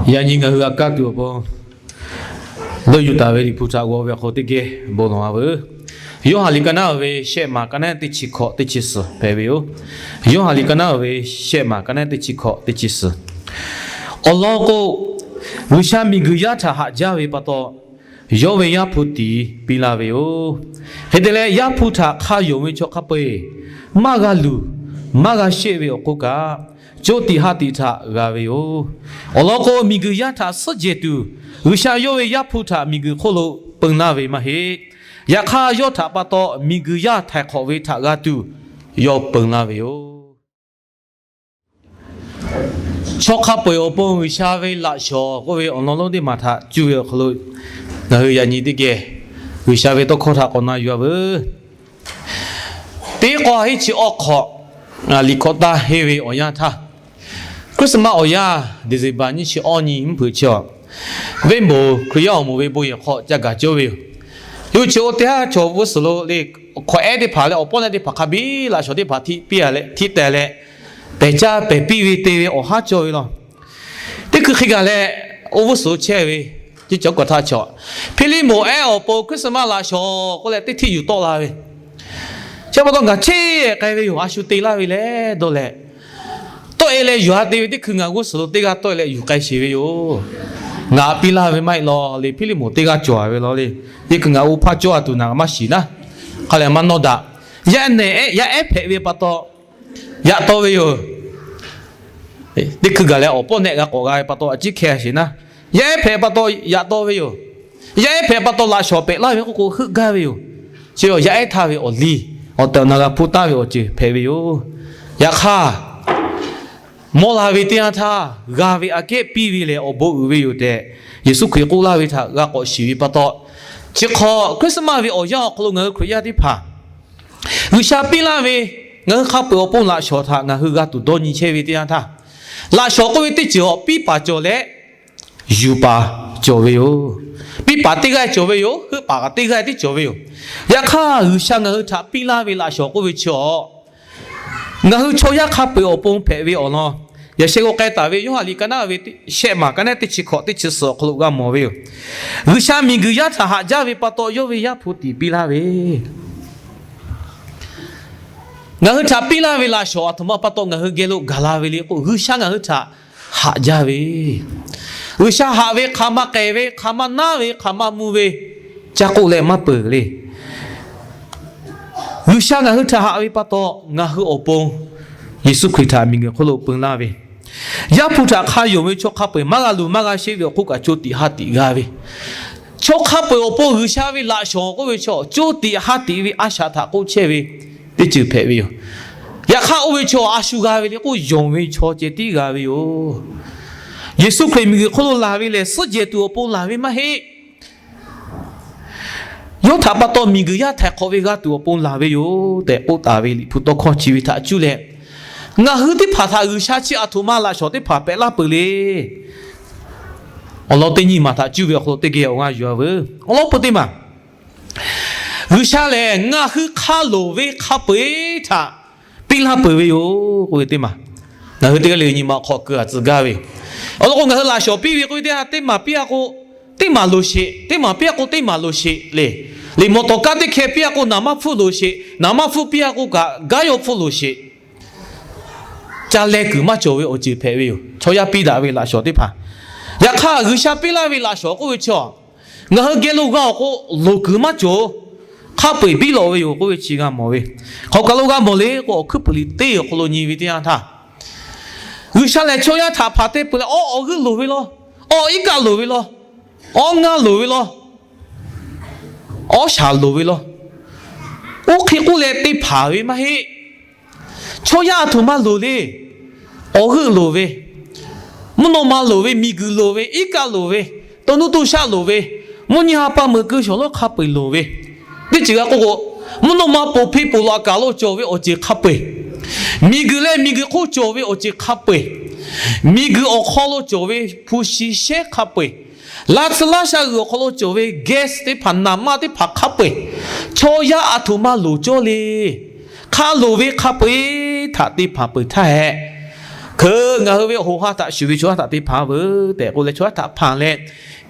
Yaꞈ nyi ngaˬ hui g'a kaˇ tuˬ awˬ pon, leuˆ yuˬ taˍ ve Liꞈ hpu htaꞈ g'aw ve awˬ hk'aw lo teˇ geh bon lawˬ-a veuˬ. Yoˇhanˬ liꞈ ka naˉ ve shehˆ maˬ ka naˉ teˇ chi hkawꞈ teˇ chi suhˍ hpehꞈ ve yoˬ. Yoˇhanˬ liꞈ ka naˉ ve shehˆ maˬ ka naˉ teˇ chi hkawꞈ teˇ chi suhˍ. Awˬ lawn k'o, G'uiˬsha miˬguiˬ yaˇ htaꞈ haꞈ jaˇ ve pa taw, yawˇ ve Yaˇ hpu tiˍ piˇ laˇ ve yoˬ. Hk'e te leh, Yaˇ hpu htaꞈ hk'a yonˍ ve chaw hk'a peu-eˬ maˇ g'a luˬ maˇ g'a sheˆ ve awˬ hk'oˆ kaꞈ, co tiꞈ ha tiꞈ htaꞈ g'a ve yoˬ. Awˬ lawn k'o, miˬguiˬ yaˇ htaꞈ suhˉ jehˬ tuˬ, G'uiˬsha yawˇ ve Yaˇ hpu htaꞈ miˬguiˬ hk'oˆ lo peun laˇ ve maˇ heˆ. Yaꞈ hk'aˇ, yawˇ htaꞈ pa taw miˬguiˬ yaˇ htaiˍ hk'awꞈ ve htaꞈ g'a tuˬ yawˇ peun laˇ ve yoˬ. Chaw hk'a peu-eˬ awˬ pon G'uiˬsha ve laꞈ shawnˍ k'oˆ ve awˬ lawn lonˉ teˇ maˬ htaꞈ cuˇ ve awˬ hk'aw lo, ngaˬ hui yaꞈ nyi teˇ geh G'uiˬsha ve tawˇ hkawˇ htaꞈ k'awꞈ na yuˬ-a veuˬ. Teˇ k'awˇ hiˉ chi awˇ hk'awꞈ, liꞈ hkawꞈ taˇ henˇ ve awˬ yanˇ htaˇ, Christmas awˬ yanˇ December nyiˇ chi awˇ nyi mvuhˇ hpeuꞈ chi a, venˇ baˬ Hkriꞈ yaˇ awˬ moˍ ve bon yehˬ hk'aw ca gaˬ cawˇ ve yoˬ. Yawˇ hui chi oˇ teˇ haˉ chaw g'uˇ suhˍ lo le, hkawꞈ ehˉ teˇ hpaˍ leh awˬ pawˆ leh teˇ hpaˍ hk'a biˇ laꞈ shawnˍ teˇ hpaˍ htiꞈ piˇ-a leh htiꞈ teh leh, pehˬ caˇ pehˬ piˇ ve te ve awˬ haˉ cawˇ ve law. Teˇ hkui hk'e gaˬ leh, oˇ g'uˇ suhˍ lo chehˇ ve ceˇ cawˬ kawꞈ htaˇ chaw, Hpiˇliˇmoˍ ehˉ awˬ pon Christmas laꞈ shawnˍ k'oˆ leh teˇ htiˇ yuˬ tawˆ la ve. Chi pa taw ngaˬ cheˇ k'ai ve yoˬ. A shu te laˇ ve leh dawˇ leh, tawˆ-e leh yuˬ-a te ve teˇ hkui ngaˬ g'uˇ suhˍ lo teˇ g'aˇ tawˆ-e leh yuˬ k'ai sheˍ ve yoˬ. Ngaˬ piˇ laˇ ve maˇ heˆ law le, Hpiˇliˇmoˍ teˇ g'aˇ cawˬ-a ve law le. Teˇ hkui ngaˬ oˇ hpaˇ cawˇ-a tuˬ naˬ maˇ shiˍ naˇ. Hk'a leh maˇ nawˇ daꞈ. Yaˇ ehˉ pehꞈ ve pa taw yaꞈ taw ve yoˬ. Teˇ hkui gaˬ leh awˬ pawˆ nehˆ g'a k'awꞈ g'a ve pa taw a ciˉ hkeh sheˍ naˇ. Yaˇ ehˉ hpehꞈ pa taw yaꞈ taw ve yoˬ. Yaˇ ehˉ hpehꞈ pa taw laꞈ shawnˍ pehꞈ laˇ ve k'oˆ k'o heuˆ gaˇ ve yoˬ. Chi yaˇ ehˉ htaˇ ve awˬ liˇ, awˬ tehˬ awˬ na g'a hpuˇ taˍ ve awˬ ceuˬ hpehꞈ ve yoˬ. Yaꞈ hk'aˇ, mawˇ la ve teˇ yanˇ htaˇ g'a ve aꞈ kehˉ piˇ ve lehˬ awˬ bon uiˍ ve yoˬ tehꞈ, Yeˍsuˆ Hkriꞈ k'oˆ laˇ ve htaꞈ g'a k'awꞈ shiˍ ve pa taw, chi hk'awꞈ Christmas ve awˬ yanˇ awˬ hk'aw lo ngaˬ hui Hkriꞈ yaˇ teˇ hpaˍ G'uiˬsha piˇ laˇ ve, ngaˬ hui hk'a peu-eˬ awˬ pon laꞈ shawnˍ htaꞈ ngaˬ hui g'a tuˬ dawˇ nyi chehˇ ve teˇ yanˇ htaˇ, laꞈ shawnˍ k'oˆ ve teˇ ceuˬ awˬ piˇ paˍ cawˬ leh, yuˬ paˍ cawˬ ve yoˬ. Piˇ paˍ teˇ g'aˇ cawˬ ve yoˬ. Heuˆ paˍ kaꞈ teˇ g'aˇ teˇ cawˬ ve yoˬ. Yaꞈ hk'aˇ, G'uiˬsha ngaˬ hui htaꞈ piˇ laˇ ve laꞈ shawnˍ k'oˆ ve chi awˬ, ngaˬ hui chaw yaˇ hk'a peu-eˬ awˬ pon hpehꞈ ve awˬ lawn, yaꞈ sheh g'aw k'ai taˍ ve Yoˇhanˬ liꞈ ka naˉ ve shehˆ maˬ ka naˉ teˇ chi hkawꞈ teˇ chi suhˍ awˬ hk'aw lo g'a mawˬ ve yoˬ. G'uiˬsha miˬguiˬ yaˇ htaꞈ haꞈ jaˇ ve pa taw, yawˇ ve Yaˇ hpu tiˍ piˇ laˇ ve ngaˬ hui htaꞈ piˇ laˇ ve laꞈ shawnˍ aˬ htoꞈ ma pa taw ngaˬ hui geh lo gaˬ la ve le k'o, G'uiˬsha ngaˬ hui htaꞈ haꞈ jaˇ ve. G'uiˬsha haꞈ ve hk'aˬ ma k'ehˬ ve, hk'aˬ ma naˉ ve, hk'aˬ ma mvuh ve, ca k'oˆ leh maˇ peuˬ le. G'uiˬsha ngaˬ hui htaꞈ haꞈ ve pa taw, ngaˬ hui awˬ pon Yeˍsuˆ Hkriꞈ htaꞈ miˬguiˬ hk'oˆ lo peun laˇ ve, Yaˇ hpu htaꞈ hk'a yonˍ ve chaw hk'a peu-eˬ maˇ g'a luˬ maˇ g'a sheˆ ve awˬ hk'oˆ kaꞈ co tiꞈ ha tiꞈ g'a ve, chaw hk'a peu-eˬ awˬ pon G'uiˬsha ve laꞈ shawnˍ k'oˆ ve chaw co tiꞈ ha tiꞈ ve a shaꞈ htaꞈ k'oˆ chehˇ ve teˇ ceuˬ hpehꞈ ve yoˬ. Yaꞈ hk'aˇ, oˇ ve chaw a shu g'a ve le k'oˆ, yonˍ ve chaw ceh tiˉ g'a ve yoˬ. Yeˍsuˆ Hkriꞈ miˬguiˬ hk'oˆ lo laˬ ve lehˬ, suhˉ jehˬ tuˬ awˬ pon laˬ ve maˇ heˆ. Yawˇ htaꞈ pa taw miˬguiˬ yaˇ htaiˍ hk'awꞈ ve g'a tuˬ awˬ pon laˬ ve yoˬ tehꞈ k'oˆ taˍ ve Liꞈ hpu tawˇ hkawˇ chi ve htaꞈ cuˇ leh, ngaˬ hui teˇ hpaˍ htaꞈ G'uiˬsha chi aˬ htoꞈ ma laꞈ shawnˍ teˇ hpaˍ pehꞈ laˇ peuˬ le. Awˬ lawn teˇ nyi maˬ htaꞈ cuˇ ve awˬ hk'aw lo teˇ geh awˬ g'aˇ yuˬ-a veuˬ. Awˬ lawn peu teˇ maˬ, G'uiˬsha lehˬ ngaˬ hui hk'a loˍ ve hk'a peu-eˬ htaꞈ piˇ laˇ peuˬ ve yoˬ k'oˆ ve teˇ maˬ, ngaˬ hui teˇ g'aˇ le nyi ma hk'aw keu-a tcuh gaˇ ve yoˬ. Awˬ lawn k'o, ngaˬ hui laꞈ shawnˍ piˇ ve k'oˆ ve teˇ ha teˇ maˬ piˇ-a k'o, teˇ maˬ loˍ sheˍ, teˇ maˬ piˇ-a k'o teˇ maˬ loˍ sheˍ le. Liꞈ mawˬ tawˍ kaˇ teˇ hkeh piˇ-a k'o, naˍ maˇ hpfuhˇ loˍ sheˍ, naˍ maˇ hpfuhˇ piˇ-a k'o kaꞈ, gaˉ yaw hpfuhˇ loˍ sheˍ. Ca leh kuiˬ maˇ cawˬ ve awˬ ceuˬ hpehꞈ ve yoˬ, chaw yaˇ piˇ daꞈ ve laꞈ shawnˍ teˇ hpaˍ. Yaꞈ hk'aˇ, G'uiˬsha piˇ laˇ ve laꞈ shawnˍ k'oˆ ve chi a, ngaˬ hui geh lo g'a-oˬ k'o, loˍ kuiˬ maˇ cawˬ-oˬ. Hk'a peu-eˬ biˇ lawꞈ ve yoˬ k'oˆ ve chi g'a mawˬ ve. Hk'aˬ kaˬ lo g'a mawˬ le k'o, awˬ hkuiˉ puiˍ liꞈ teˇ awˬ hk'aw lo nyi ve teˇ yanˇ htaˇ, G'uiˬsha lehˬ chaw yaˇ htaꞈ hpanˍ te peuˬ leh, awˉ awˬ g'euˆ loˍ ve law, awˉ iˉ kaˆ loˍ ve law, awˉ ngaˇ loˍ ve law, awˉ shaˍ loˍ ve law, oˇ hk'e k'oˆ leh te hpanˍ ve maˇ heˆ. Chaw yaˇ aˬ htoꞈ ma loˍ le. Awˬ g'euˆ loˍ ve, mvuhˇ naw ma loˍ ve, miˬguiˬ loˍ ve, iˉ kaˆ loˍ ve, to nuˇ to shaˆ loˍ ve, mvuhˇ nyi ha pa meuꞈ keu shawˍ lawˉ hk'a peu-eˬ loˍ ve, teˇ ceuˬ g'a k'oˆ k'o, mvuhˇ naw ma poˬ hpeˇ poˬ laꞈ kaˬ lo cawˬ ve awˬ ceuˬ hk'a peu-eˬ, miˬguiˬ leh miˬguiˬ hk'oˆ cawˬ ve awˬ ceuˬ hk'a peu-eˬ, miˬguiˬ awˬ hk'aw lo cawˬ ve hpu shi shehˉ hk'a peu-eˬ, laˇ tsuhˇ laˇ sha g'uiˬ awˬ hk'aw lo cawˬ ve gas teˇ hpaˍ, naˍ manˇ teˇ hpaˍ hk'a peu-eˬ, chaw yaˇ aˬ htoꞈ ma loˍ cawˇ le. Hk'a loˍ ve hk'a peu-eˬ htaꞈ te hpanˍ peuˬ htaˇ hehꞈ, Hkeuꞈ ngaˬ hui ve awˬ hoꞈ ha htaꞈ shuˍ ve chaw yaˇ htaꞈ te hpanˍ veuˬ tehꞈ k'oˆ leh, chaw yaˇ htaꞈ hpanˍ leh,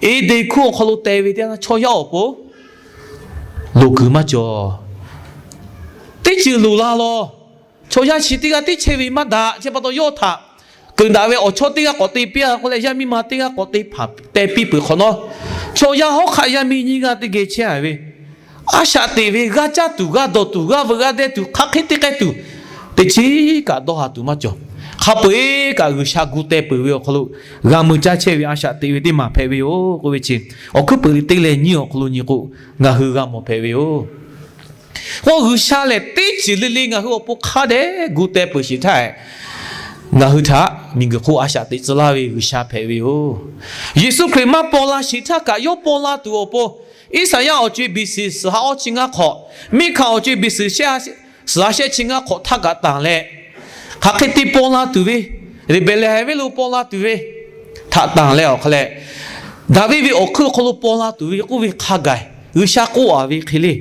Eˍdenˍ hkuˇ awˬ hk'aw lo teh ve teˇ yanˇ, chaw yaˇ awˬ pon loˍ kuiˬ maˇ cawˬ. Teˇ ceuˬ loˍ la law. Chaw yaˇ chi teˇ g'aˇ teˇ chehˇ ve maˇ daꞈ. Chi pa taw yawˇ htaꞈ keunˍ daꞈ ve awˬ chawˇ teˇ g'aˇ k'awꞈ te piˇ-a k'oˆ leh, yaˇ miˇ ma teˇ g'aˇ k'awꞈ te hpanˍ teh piˇ peuˬ hk'awꞈ nawˉ, chaw yaˇ hawˉ hk'aˆ yaˇ miˇ nyiˇ g'aˇ teˇ geh chehˇ-a ve, a shaꞈ teꞈ ve g'aˇ caˇ tuˬ, g'aˇ dawˬ tuˬ, g'aˇ veu g'aˇ dehˇ tuˬ, hk'aˬ hk'e te k'ai tuˬ, teˇ chiˉ kaꞈ dawˇ ha tuˬ maˇ cawˬ. Hk'a peu-eˬ kaꞈ G'uiˬsha gu teh peuˬ ve awˬ hk'aw lo g'a mui caˇ chehˇ ve a shaꞈ teꞈ ve teˇ maˬ hpehꞈ ve yoˬ k'oˆ ve chi, Awˬ hkuiˉ peuˬ liꞈ teˇ leh nyiˇ awˬ hk'aw lo nyi k'o, ngaˬ hui g'a mawˬ hpehꞈ ve yoˬ. K'o G'uiˬsha lehˬ teˇ ceuˬ le le ngaˬ hui awˬ pon hk'a dehꞈ gu teh peuˬ sheˍ htaˇ, ngaˬ hui htaꞈ miˬguiˬ hk'oˆ a shaꞈ teꞈ tcuh laˇ ve G'uiˬsha hpehꞈ ve yoˬ. Yeˍsuˆ Hkriꞈ maˇ paw la sheˍ htaˇ kaꞈ yawˇ paw la tuˬ awˬ pon, Iˉsaˍyaˆ awˬ co-e B C suhˍ ha awˇ chi ngaˇ hk'awꞈ, Miˉhkaˍ awˬ co-e B C suhˍ ha awˇ chi ngaˇ hk'awꞈ htaˇ kaꞈ tanˬ leh, hk'aˬ hk'e te paw la tuˬ ve, Behˍlehˍhehnˍ venˇ lo paw la tuˬ ve htaꞈ tanˬ leh awˬ hk'a leh, Daˍviˆ ve awˬ hkuiˉ awˬ hk'aw lo paw la tuˬ ve k'oˆ ve hk'a gaˬ, G'uiˬsha k'oˆ-a ve hk'e le,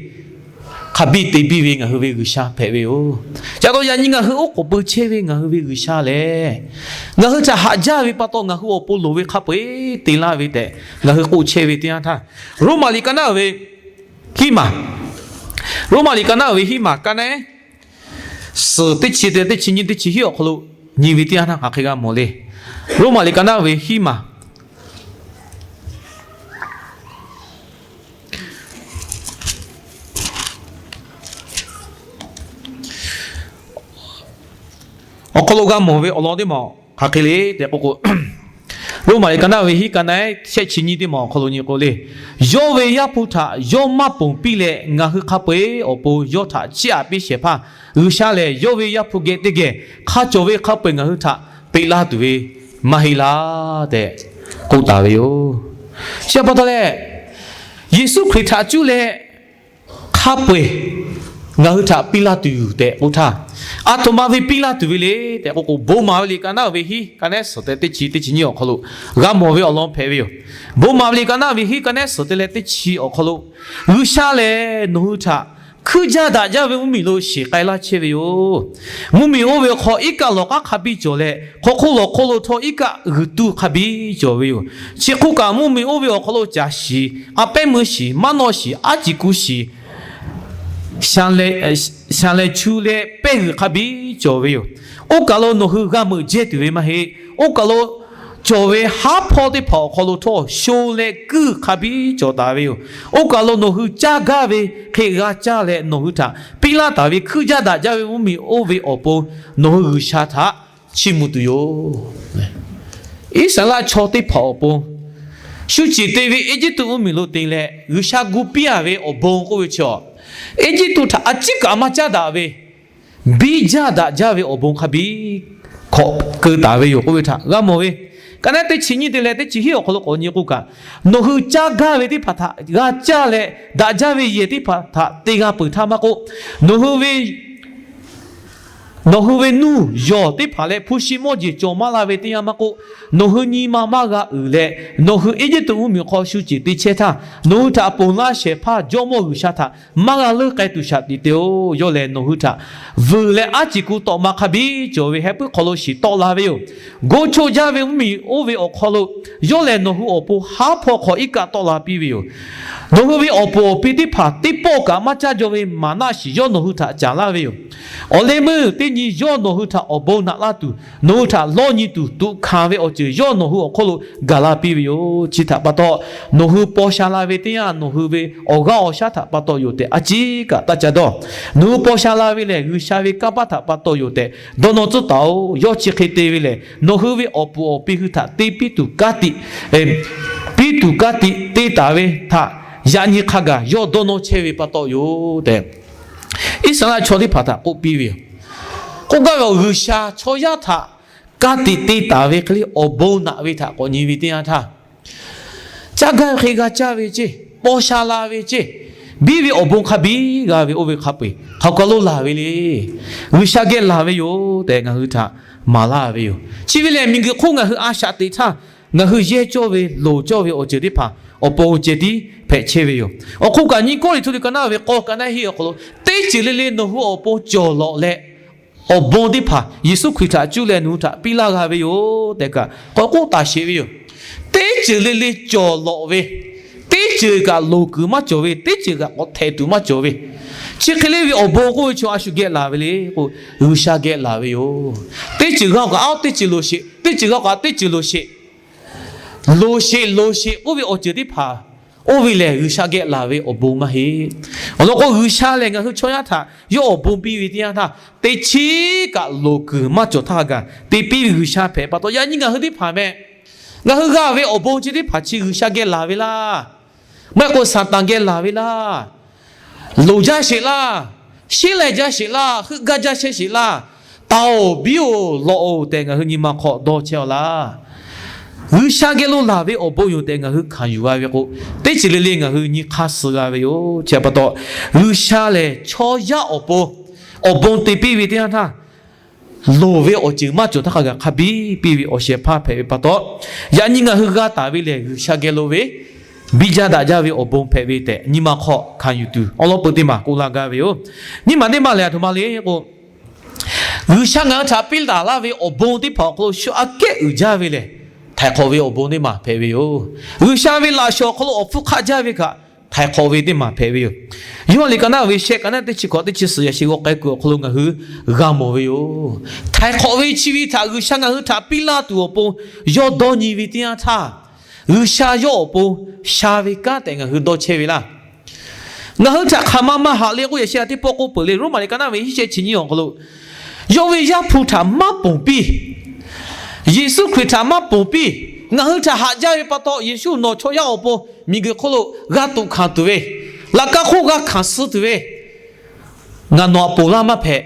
hk'a biˇ te biˇ ve ngaˬ hui ve G'uiˬsha hpehꞈ ve yoˬ. Ca taw yaꞈ nyi ngaˬ hui oˉ k'oˍ pui chehˇ ve ngaˬ hui ve G'uiˬsha lehˬ, ngaˬ hui htaꞈ haꞈ jaˇ ve pa taw ngaˬ hui awˬ pon loˍ ve hk'a peu-eˬ te laˇ ve tehꞈ ngaˬ hui k'oˆ chehˇ ve teˇ yanˇ htaˇ, Roˉmaꞈ liꞈ ka naˉ ve hiˉ maˬ, Roˉmaꞈ liꞈ ka naˉ ve hiˉ maˬ ka naˉ suhˍ teˇ chi te teˇ chi nyiˇ teˇ chi hiˉ awˬ hk'aw lo nyi ve teˇ yanˇ htaˇ hk'aˬ hk'e g'a mawˬ le. Roˉmaꞈ liꞈ ka naˉ ve hiˉ maˬ awˬ hk'aw lo g'a mawˬ ve awˬ lawn teˇ maˬ hk'aˬ hk'e le tehꞈ k'oˆ k'o, Roˉmaꞈ liꞈ ka naˉ ve hiˉ ka naˉ shehˆ chi nyiˇ teˇ maˬ awˬ hk'aw lo nyi k'o le, yawˇ ve Yaˇ hpu htaꞈ yawˇ maˇ ponˬ piˇ leh ngaˬ hui hk'a peu-eˬ awˬ pon yawˇ htaꞈ chiˇ aꞈ piˇ shehˍ hpaˇ G'uiˬsha lehˬ, yawˇ ve Yaˇ hpu geh teˇ geh hk'a cawˬ ve hk'a peu-eˬ ngaˬ hui htaꞈ peꞈ laˇ tuˬ ve maˇ heˆ laˇ tehꞈ k'oˆ taˍ ve yoˬ. Chi pa taw leh, Yeˍsuˆ Hkriꞈ htaꞈ cuˇ leh hk'a peu-eˬ ngaˬ hui htaꞈ piˇ laˇ tuˬ yoˬ tehꞈ k'oˆ htaˇ, aˬ htoꞈ ma ve piˇ laˇ tuˬ ve le tehꞈ k'oˆ k'o, Bon maˍ ve liꞈ ka naˉ ve hiˉ ka naˉ suhˍ te teˇ chi teˇ chi nyiˇ awˬ hk'aw lo g'a mawˬ ve awˬ lawn hpehꞈ ve yoˬ. Bon maˍ ve liꞈ ka naˉ ve hiˉ ka naˉ suhˍ te leh teˇ chi awˬ hk'aw lo, G'uiˬsha lehˬ nawˬ hui htaꞈ hkuiˉ jaˇ daꞈ jaˇ ve mvuhˇmiˬ lo shiˍ k'ai laˇ chehˇ ve yoˬ. Mvuhˇmiˬ oˇ ve awˬ hk'aw iˉ kaˆ lawˬ k'aˉ hk'a biˇ cawˬ leh, hk'aw hk'oˆ lawˬ hk'oˆ lo htawˇ iˉ kaˆ g'uiˬ tuˇ hk'a biˇ cawˬ ve yoˬ. Chi hk'oˆ kaꞈ mvuhˇmiˬ oˇ ve awˬ hk'aw lo caˬ shiˍ, a pehˉ meuˇ shiˍ, maˇ nawˆ shiˍ, aˉ ciˍ ku shiˍ, sha leh chu leh pehˇ g'uiˬ hk'a biˇ cawˬ ve yoˬ. Oˇ kaˬ lo nawˬ hui g'a meuꞈ jehˇ tuˬ ve maˇ heˆ. Oˇ kaˬ lo cawˬ ve haˉ hpawˇ teˇ hpaˍ awˬ hk'aw lo htawˇ sho leh kuiˇ hk'a biˇ cawˬ taˍ ve yoˬ. Oˇ kaˬ lo nawˬ hui caˇ gaˇ ve hk'e g'a caˇ leh nawˬ hui htaꞈ piˇ laˇ taˍ ve hkuiˉ jaˇ daꞈ jaˇ ve mvuhˇmiˬ oˇ ve awˬ pon nawˬ hui G'uiˬsha htaꞈ chiˇ mvuh tuˬ yoˬ. Iˉsaˍreˍlaˆ chaw teˇ hpaˍ awˬ pon shu ceˬ te ve Eˇjiˇtuꞈ mvuhˇmiˬ lo te leh G'uiˬsha gu piˇ-a ve awˬ bon k'oˆ ve chi, Eˇjiˇtuꞈ htaꞈ a ciˉ kaꞈ maˇ caˉ daꞈ ve, biˇ jaˇ daꞈ jaˇ ve awˬ bon hk'a biˇ hk'awꞈ keu taˍ ve yoˬ k'oˆ ve htaꞈ g'a mawˬ ve. Ka naˉ teˇ chi nyiˇ te leh teˇ chi hiˉ awˬ hk'aw lo k'awꞈ nyi k'o kaꞈ, nawˬ hui caˇ gaˇ ve teˇ hpaˍ htaꞈ g'a caˇ leh, daꞈ jaˇ ve yehˬ teˇ hpaˍ htaꞈ te g'a peuˬ htaˇ maˇ k'oˆ, nawˬ hui ve nawˬ hui ve nuˇ yawˬ teˇ hpaˍ leh hpu shi mawˇ jeˬ cawˬ maˇ la ve teˇ yanˇ maˇ k'oˆ, nawˬ hui nyi ma maˇ g'a uiˍ leh, nawˬ hui Eˇjiˇtuꞈ mvuhˇmiˬ hk'aw shu ceˬ te chehˇ htaˇ, nawˬ hui htaꞈ ponˬ laˇ shehˍ hpaˇ Jawˇmawˇ G'uiˬsha htaꞈ maˇ g'a leuˉ k'ai tuˬ shaˍ tiꞈ te-oˬ. Yawˇ lehˬ nawˬ hui htaꞈ vuiˬ leh aˉ ciˍ ku tawꞈ ma hk'a biˇ cawˬ ve heh puiˉ hk'aw lo shiˍ tawˆ la ve yoˬ. Go choˆ jaˇ ve mvuhˇmiˬ oˇ ve awˬ hk'aw lo, yawˇ lehˬ nawˬ hui awˬ pon haˉ hpawˇ hk'awꞈ iˉ kaˆ tawˆ la piˇ ve yoˬ. Nawˬ hui ve awˬ puˍ awˬ pi teˇ hpaˍ teˇ pawˆ kaꞈ maˇ caˇ jaw ve maˍnaˆ shiˍ yawˇ nawˬ hui htaꞈ caˍ laˇ ve yoˬ. Awˬ leh meuˇ teˇ nyi yawˇ nawˬ hui htaꞈ awˬ bon naꞈ laˇ tuˬ, nawˬ hui htaꞈ lawˇ nyi tuˬ tuꞈ hkanˍ ve awˬ ceuˬ yawˇ nawˬ hui awˬ hk'oˆ lo gaˬ la piˇ ve yoˬ. Chi htaꞈ pa taw, nawˬ hui paw sha la ve teˇ yanˇ nawˬ hui ve awˬ g'aˇ awˬ shaˉ htaꞈ pa taw yoˬ tehꞈ a ciˉ kaꞈ taˇ ca dawˇ. Nawˬ hui paw sha la ve lehˬ, G'uiˬsha ve kanˇ paˆ htaꞈ pa taw yoˬ tehꞈ dawˇ nawˇ tcuhˉ taˍ-oˬ. Yawˇ chi hk'e te ve lehˬ, nawˬ hui ve awˬ puˍ awˬ pi hui htaꞈ te piˇ tuˬ ka tiꞈ, piˇ tuˬ ka tiꞈ te taˍ ve htaꞈ yaꞈ nyi hk'a gaˬ yawˇ dawˇ nawˇ chehˇ ve pa taw yoˬ tehꞈ, Iˉsaˍreˍlaˆ chaw teˇ hpaˍ htaꞈ k'oˆ piˇ ve yoˬ. K'oˆ gaˇ ve, G'uiˬsha chaw yaˇ htaꞈ ka tiꞈ te taˍ ve hk'e le awˬ bon naꞈ ve htaꞈ k'awꞈ nyi ve teˇ yanˇ htaˇ, caˇ gaˇ ve hk'e g'a caˇ ve ceˇ, paw sha la ve ceˇ, biˇ ve awˬ bon hk'a biˇ g'a ve oˇ ve hk'a peu-eˬ hk'aˬ kaˬ lo laˬ ve le. G'uiˬsha geh laˬ ve yoˬ tehꞈ ngaˬ hui htaꞈ maˍ laˇ ve yoˬ. Chi ve lehˬ, miˬguiˬ hk'oˆ ngaˬ hui a shaꞈ teꞈ htaˇ, ngaˬ hui yehˇ cawˇ ve loˍ cawˇ ve awˬ ceuˬ teˇ hpaˍ awˬ pon ceh tiˉ hpehꞈ chehˇ ve yoˬ. Awˬ hk'oˆ kaꞈ, nyiˇ Kawˇrenˍhtuˆ liꞈ ka naˉ ve k'awˇ ka naˉ hiˆ awˬ hk'aw lo, teˇ ceuˬ le le nawˬ hui awˬ pon cawˬ lawꞈ leh, awˬ bon teˇ hpaˍ Yeˍsuˆ Hkriꞈ htaꞈ cuˇ leh nawˬ hui htaꞈ piˇ laˇ g'a ve yoˬ tehꞈ kaꞈ k'awꞈ k'oˆ taˍ sheˍ ve yoˬ. Teˇ ceuˬ le le cawˬ lawꞈ ve, teˇ ceuˬ kaꞈ loˍ kuiˬ maˇ cawˬ ve, teˇ ceuˬ kaꞈ k'awꞈ htehꞈ tuˬ maˇ cawˬ ve, chi hk'e le ve awˬ bon k'oˆ ve chaw a shu geh laˬ ve le k'o, G'uiˬsha geh laˬ ve yoˬ. Teˇ ceuˬ g'a k'o kaꞈ a, teˇ ceuˬ loˍ sheˍ, teˇ ceuˬ g'a k'o kaꞈ teˇ ceuˬ loˍ sheˍ. Loˍ sheˍ, loˍ sheˍ k'oˆ ve awˬ ceuˬ teˇ hpaˍ oˇ ve lehˬ G'uiˬsha geh laˬ ve awˬ bon maˇ heˆ. Awˬ lawn k'o, G'uiˬsha lehˬ ngaˬ hui chaw yaˇ htaꞈ yawˇ awˬ bon piˇ ve teˇ yanˇ htaˇ, teˇ chiˉ kaꞈ loˍ kuiˬ maˇ cawˬ htaˇ kaꞈ te piˇ ve G'uiˬsha hpehꞈ pa taw, yaꞈ nyi ngaˬ hui teˇ hpaˍ meh, ngaˬ hui g'a ve awˬ bon chi teˇ hpaˍ chi G'uiˬsha geh laˬ ve laˇ. Maˇ heˆ k'o Saˍtanˍ geh laˬ ve laˇ. Loˍ jaˇ sheˍ laˇ. Sheˉ leh jaˇ sheˍ laˇ. Heuˆ gaˇ jaˇ chehˇ sheˍ laˇ. Taˍ-oˬ, biˇ-oˬ, lawꞈ-oˬ tehꞈ ngaˬ hui nyi ma hk'aw dawˇ chehˇ-aw laˇ. G'uiˬsha geh lo laˬ ve awˬ bon yoˬ tehꞈ ngaˬ hui hkanˍ yuˬ g'a ve k'o, teˇ ceuˬ le le ngaˬ hui nyi hk'aˇ suh g'a ve yoˬ. Chi pa taw, G'uiˬsha lehˬ chaw yaˇ awˬ pon awˬ bon te piˇ ve teˇ yanˇ htaˇ, loˍ ve awˬ ceuˬ maˇ cawˬ htaˇ hk'a gaˬ hk'a biˇ piˇ ve awˬ shehˍ hpaˇ hpehꞈ ve pa taw, yaꞈ nyi ngaˬ hui g'a taˍ ve lehˬ G'uiˬsha geh lo ve biˇ jaˇ daꞈ jaˇ ve awˬ bon hpehꞈ ve tehꞈ nyi ma hk'aw hkanˍ yuˬ tuˬ awˬ lawn peu teˇ maˬ k'oˆ laˇ gaˇ ve yoˬ. Nyiˇ maˬ teˇ maˬ lehˬ, aˬ htoꞈ ma le k'o, G'uiˬsha ngaˬ hui htaꞈ piˇ laˬ laˇ ve awˬ bon teˇ hpaˍ awˬ hk'aw lo shu aꞈ kehˉ uiˍ jaˇ ve lehˬ, htaiˍ hk'awꞈ ve awˬ bon teˇ maˬ hpehꞈ ve yoˬ. G'uiˬsha ve laꞈ shawˍ awˬ hk'aw lo awˬ hpfuhˇ hk'aˆ jaˇ ve kaꞈ htaiˍ hk'awꞈ ve teˇ maˬ hpehꞈ ve yoˬ. Yoˇhanˬ liꞈ ka naˆ ve shehˆ, ka naˆ teˇ chi hkawꞈ teˇ chi suhˍ yaꞈ sheh g'aw k'ai kuiˬ awˬ hk'aw lo ngaˬ hui g'a mawˬ ve yoˬ. Htaiˍ hk'awꞈ ve chi ve htaꞈ G'uiˬsha ngaˬ hui htaꞈ piˇ laˇ tuˬ awˬ pon yawˇ dawˇ nyi ve teˇ yanˇ htaˇ, G'uiˬsha yawˇ awˬ pon sha ve kanˉ tehꞈ ngaˬ hui dawˇ chehˇ ve laˇ. Ngaˬ hui htaꞈ hk'aˬ ma maˇ haꞈ le k'oˆ yaꞈ sheh a teˇ pawˆ k'oˆ peuˬ le. Roˉmaꞈ liꞈ ka naˆ ve hiˉ shehˆ chi nyiˇ awˬ hk'aw lo, yawˇ ve Yaˇ hpu htaꞈ maˇ ponˬ piˇ, Yeˍsuˆ Hkriꞈ htaꞈ maˇ ponˬ piˇ, ngaˬ hui htaꞈ haꞈ jaˇ ve pa taw, Yeˍsuˆ nawˬ chaw yaˇ awˬ pon miˬguiˬ hk'oˆ lo g'a tuꞈ hkanˍ tuˬ ve, laꞈ ka hk'oˆ g'a hkanˍ suh tuˬ ve, ngaˬ nawˬ aꞈ ponˬ laˇ maˇ hpehꞈ.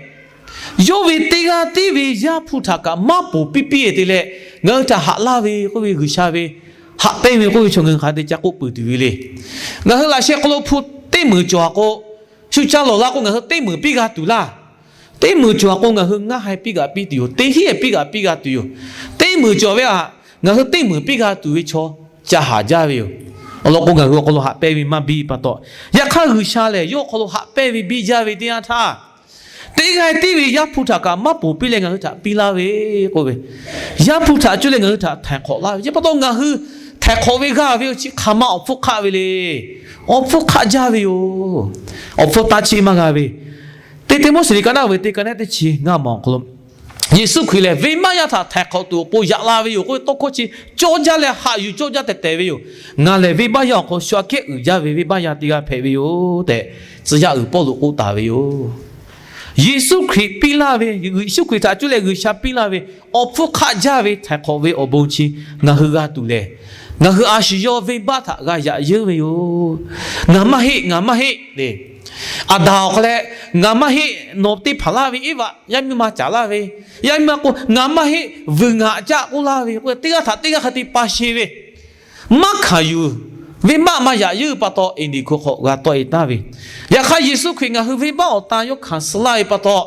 Yawˇ ve teˇ g'aˇ tiˉ ve Yaˇ hpu htaꞈ kaꞈ maˇ ponˬ piˇ piˇ te leh, ngaˬ hui htaꞈ haꞈ laˇ ve k'oˆ ve G'uiˬsha ve haꞈ pehnˇ ve k'oˆ ve chaw ngaˬ hui hk'a te ca k'oˆ peuˬ tuˬ ve le. Ngaˬ hui laꞈ sheh hk'aw lo hpu teˇ meunˍ cawˬ a k'o, shu ca lawˬ la k'o ngaˬ hui teˇ meunˍ piˇ g'a tuˬ laˇ. Teˇ meunˍ cawˬ a k'o ngaˬ hui ngaˇ haiˬ piˇ g'aꞈ piˇ tuˬ yoˬ. Teˇ hinˉ piˇ g'aꞈ piˇ g'a tuˬ yoˬ. Teˇ meunˍ cawˬ ve a, ngaˬ hui teˇ meunˍ piˇ g'a tuˬ ve chaw ca haˍ jaˇ ve yoˬ. Awˬ lawn k'o, ngaˬ hui awˬ hk'aw lo haꞈ pehnˇ ve maˇ biˇ pa taw, yaꞈ hk'aˇ G'uiˬsha lehˬ yawˇ awˬ hk'aw lo haꞈ pehnˇ ve biˇ jaˇ ve teˇ yanˇ htaˇ, teˇ g'aˇ tiˉ ve Yaˇ hpu htaꞈ kaꞈ maˇ ponˬ piˇ leh ngaˬ hui htaꞈ piˇ laˇ ve k'oˆ ve, Yaˇ hpu htaꞈ cuˇ leh ngaˬ hui htaꞈ htaiˍ hk'awꞈ laˇ ve chi pa taw, ngaˬ hui htaiˍ hk'awꞈ ve g'a ve yoˬ. Chi hk'aˬ ma awˬ hpfuhˇ hk'aˆ ve le. Awˬ hpfuhˇ hk'aˆ jaˇ ve yoˬ. Awˬ hpfuhˇ taˇ cheˆ maˇ g'a ve, Teˇ Tiˆmoˉseˍ liꞈ ka naˆ ve teˇ, ka naˆ teˇ chi ngaˇ maˬ awˬ hk'aw lo, Yeˍsuˆ Hkriꞈ lehˬ venˇbaˆ yaˇ htaꞈ htaiˍ hk'awꞈ tuˬ awˬ pon yaꞈ la ve yoˬ k'oˆ ve tawˇ hkawˇ chi cawˇ jaˇ leh haꞈ yuˬ cawˇ jaˇ tehꞈ tehˬ ve yoˬ. Ngaˬ lehˬ venˇbaˆ yaˇ awˬ hk'aw shu aꞈ kehˉ uiˍ jaˇ ve venˇbaˆ yaˇ teˇ g'aˇ hpehꞈ ve yoˬ tehꞈ, tcuh yaˇ uiˍ Pawˇluꞈ k'oˆ taˍ ve yoˬ. Yeˍsuˆ Hkriꞈ piˇ laˇ ve, Yeˍsuˆ Hkriꞈ htaꞈ cuˇ leh G'uiˬsha piˇ laˇ ve awˬ hpfuhˇ hk'aˆ jaˇ ve htaiˍ hk'awꞈ ve awˬ bon chi ngaˬ hui g'a tuˬ lehˬ, ngaˬ hui a shu yawˇ venˇbaˆ htaꞈ g'a yaꞈ yeunˇ ve yoˬ. Ngaˬ maˇ heˆ, ngaˬ maˇ heˆ le. Aˍdanˍ awˬ hk'aw leh, ngaˬ maˇ heˆ, nawˬ te hpanˍ laˇ ve Eˇvaꞈ yaˇ miˇ ma caˍ laˇ ve, yaˇ miˇ ma k'o, ngaˬ maˇ heˆ, vuiˬ ngaˬ caˆ k'oˆ laˇ ve k'o, teˇ g'aˇ htaꞈ teˇ g'aˇ hk'a te pa sheˍ ve, maˇ hkanˍ yuˬ, venˇbaˆ maˇ yaꞈ yeunˇ pa taw, eˍniˍ hko hk'aw g'a tawˆ e taˍ ve. Yaꞈ hk'aˇ Yeˍsuˆ Hkriꞈ ngaˬ hui venˇbaˆ awˬ tan yawˇ hkanˍ suh laˇ ve pa taw,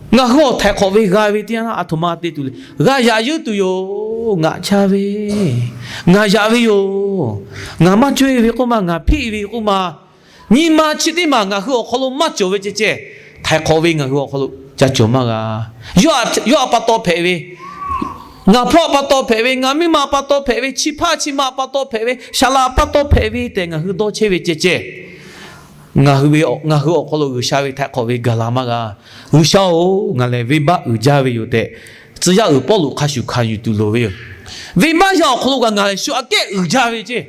ngaˬ hui awˬ htaiˍ hk'awꞈ ve g'a ve teˇ yanˇ aˬ htoꞈ ma te tuˬ le. G'a yaꞈ yeunˇ tuˬ yoˬ. Ngaˬ chaˇ ve, ngaˬ yaꞈ ve yoˬ. Ngaˬ maˇ cawˇ e ve k'oˆ ma, ngaˬ hpiˆ ve k'oˆ ma, nyi ma chi teˇ maˬ ngaˬ hui awˬ hk'aw lo maˇ cawˬ ve ceh ceh, htaiˍ hk'awꞈ ve ngaˬ hui awˬ hk'aw lo ca cawˬ maˇ g'a. Yawˇ aꞈ pa taw hpehꞈ ve, ngaˬ hpawˇ aꞈ pa taw hpehꞈ ve, ngaˬ miˇ ma aꞈ pa taw hpehꞈ ve, chi hpaˇ chi ma aꞈ pa taw hpehꞈ ve, saˍ laꞈ aꞈ pa taw hpehꞈ ve tehꞈ ngaˬ hui dawˇ chehˇ ve ceh ceh, ngaˬ hui ve, ngaˬ hui awˬ hk'aw lo G'uiˬsha ve htaiˍ hk'awꞈ ve gaˬ la maˇ g'a. G'uiˬsha-oˬ, ngaˬ lehˬ venˇbaˆ uiˍ jaˇ ve yoˬ tehꞈ, tcuh yaˇ uiˍ Pawˇluꞈ hk'a shuˍ hkanˍ yuˬ tuˬ loˍ ve yoˬ. Venˇbaˆ yaˇ awˬ hk'aw lo kaꞈ ngaˬ lehˬ shu aꞈ kehˉ uiˍ jaˇ ve ceh,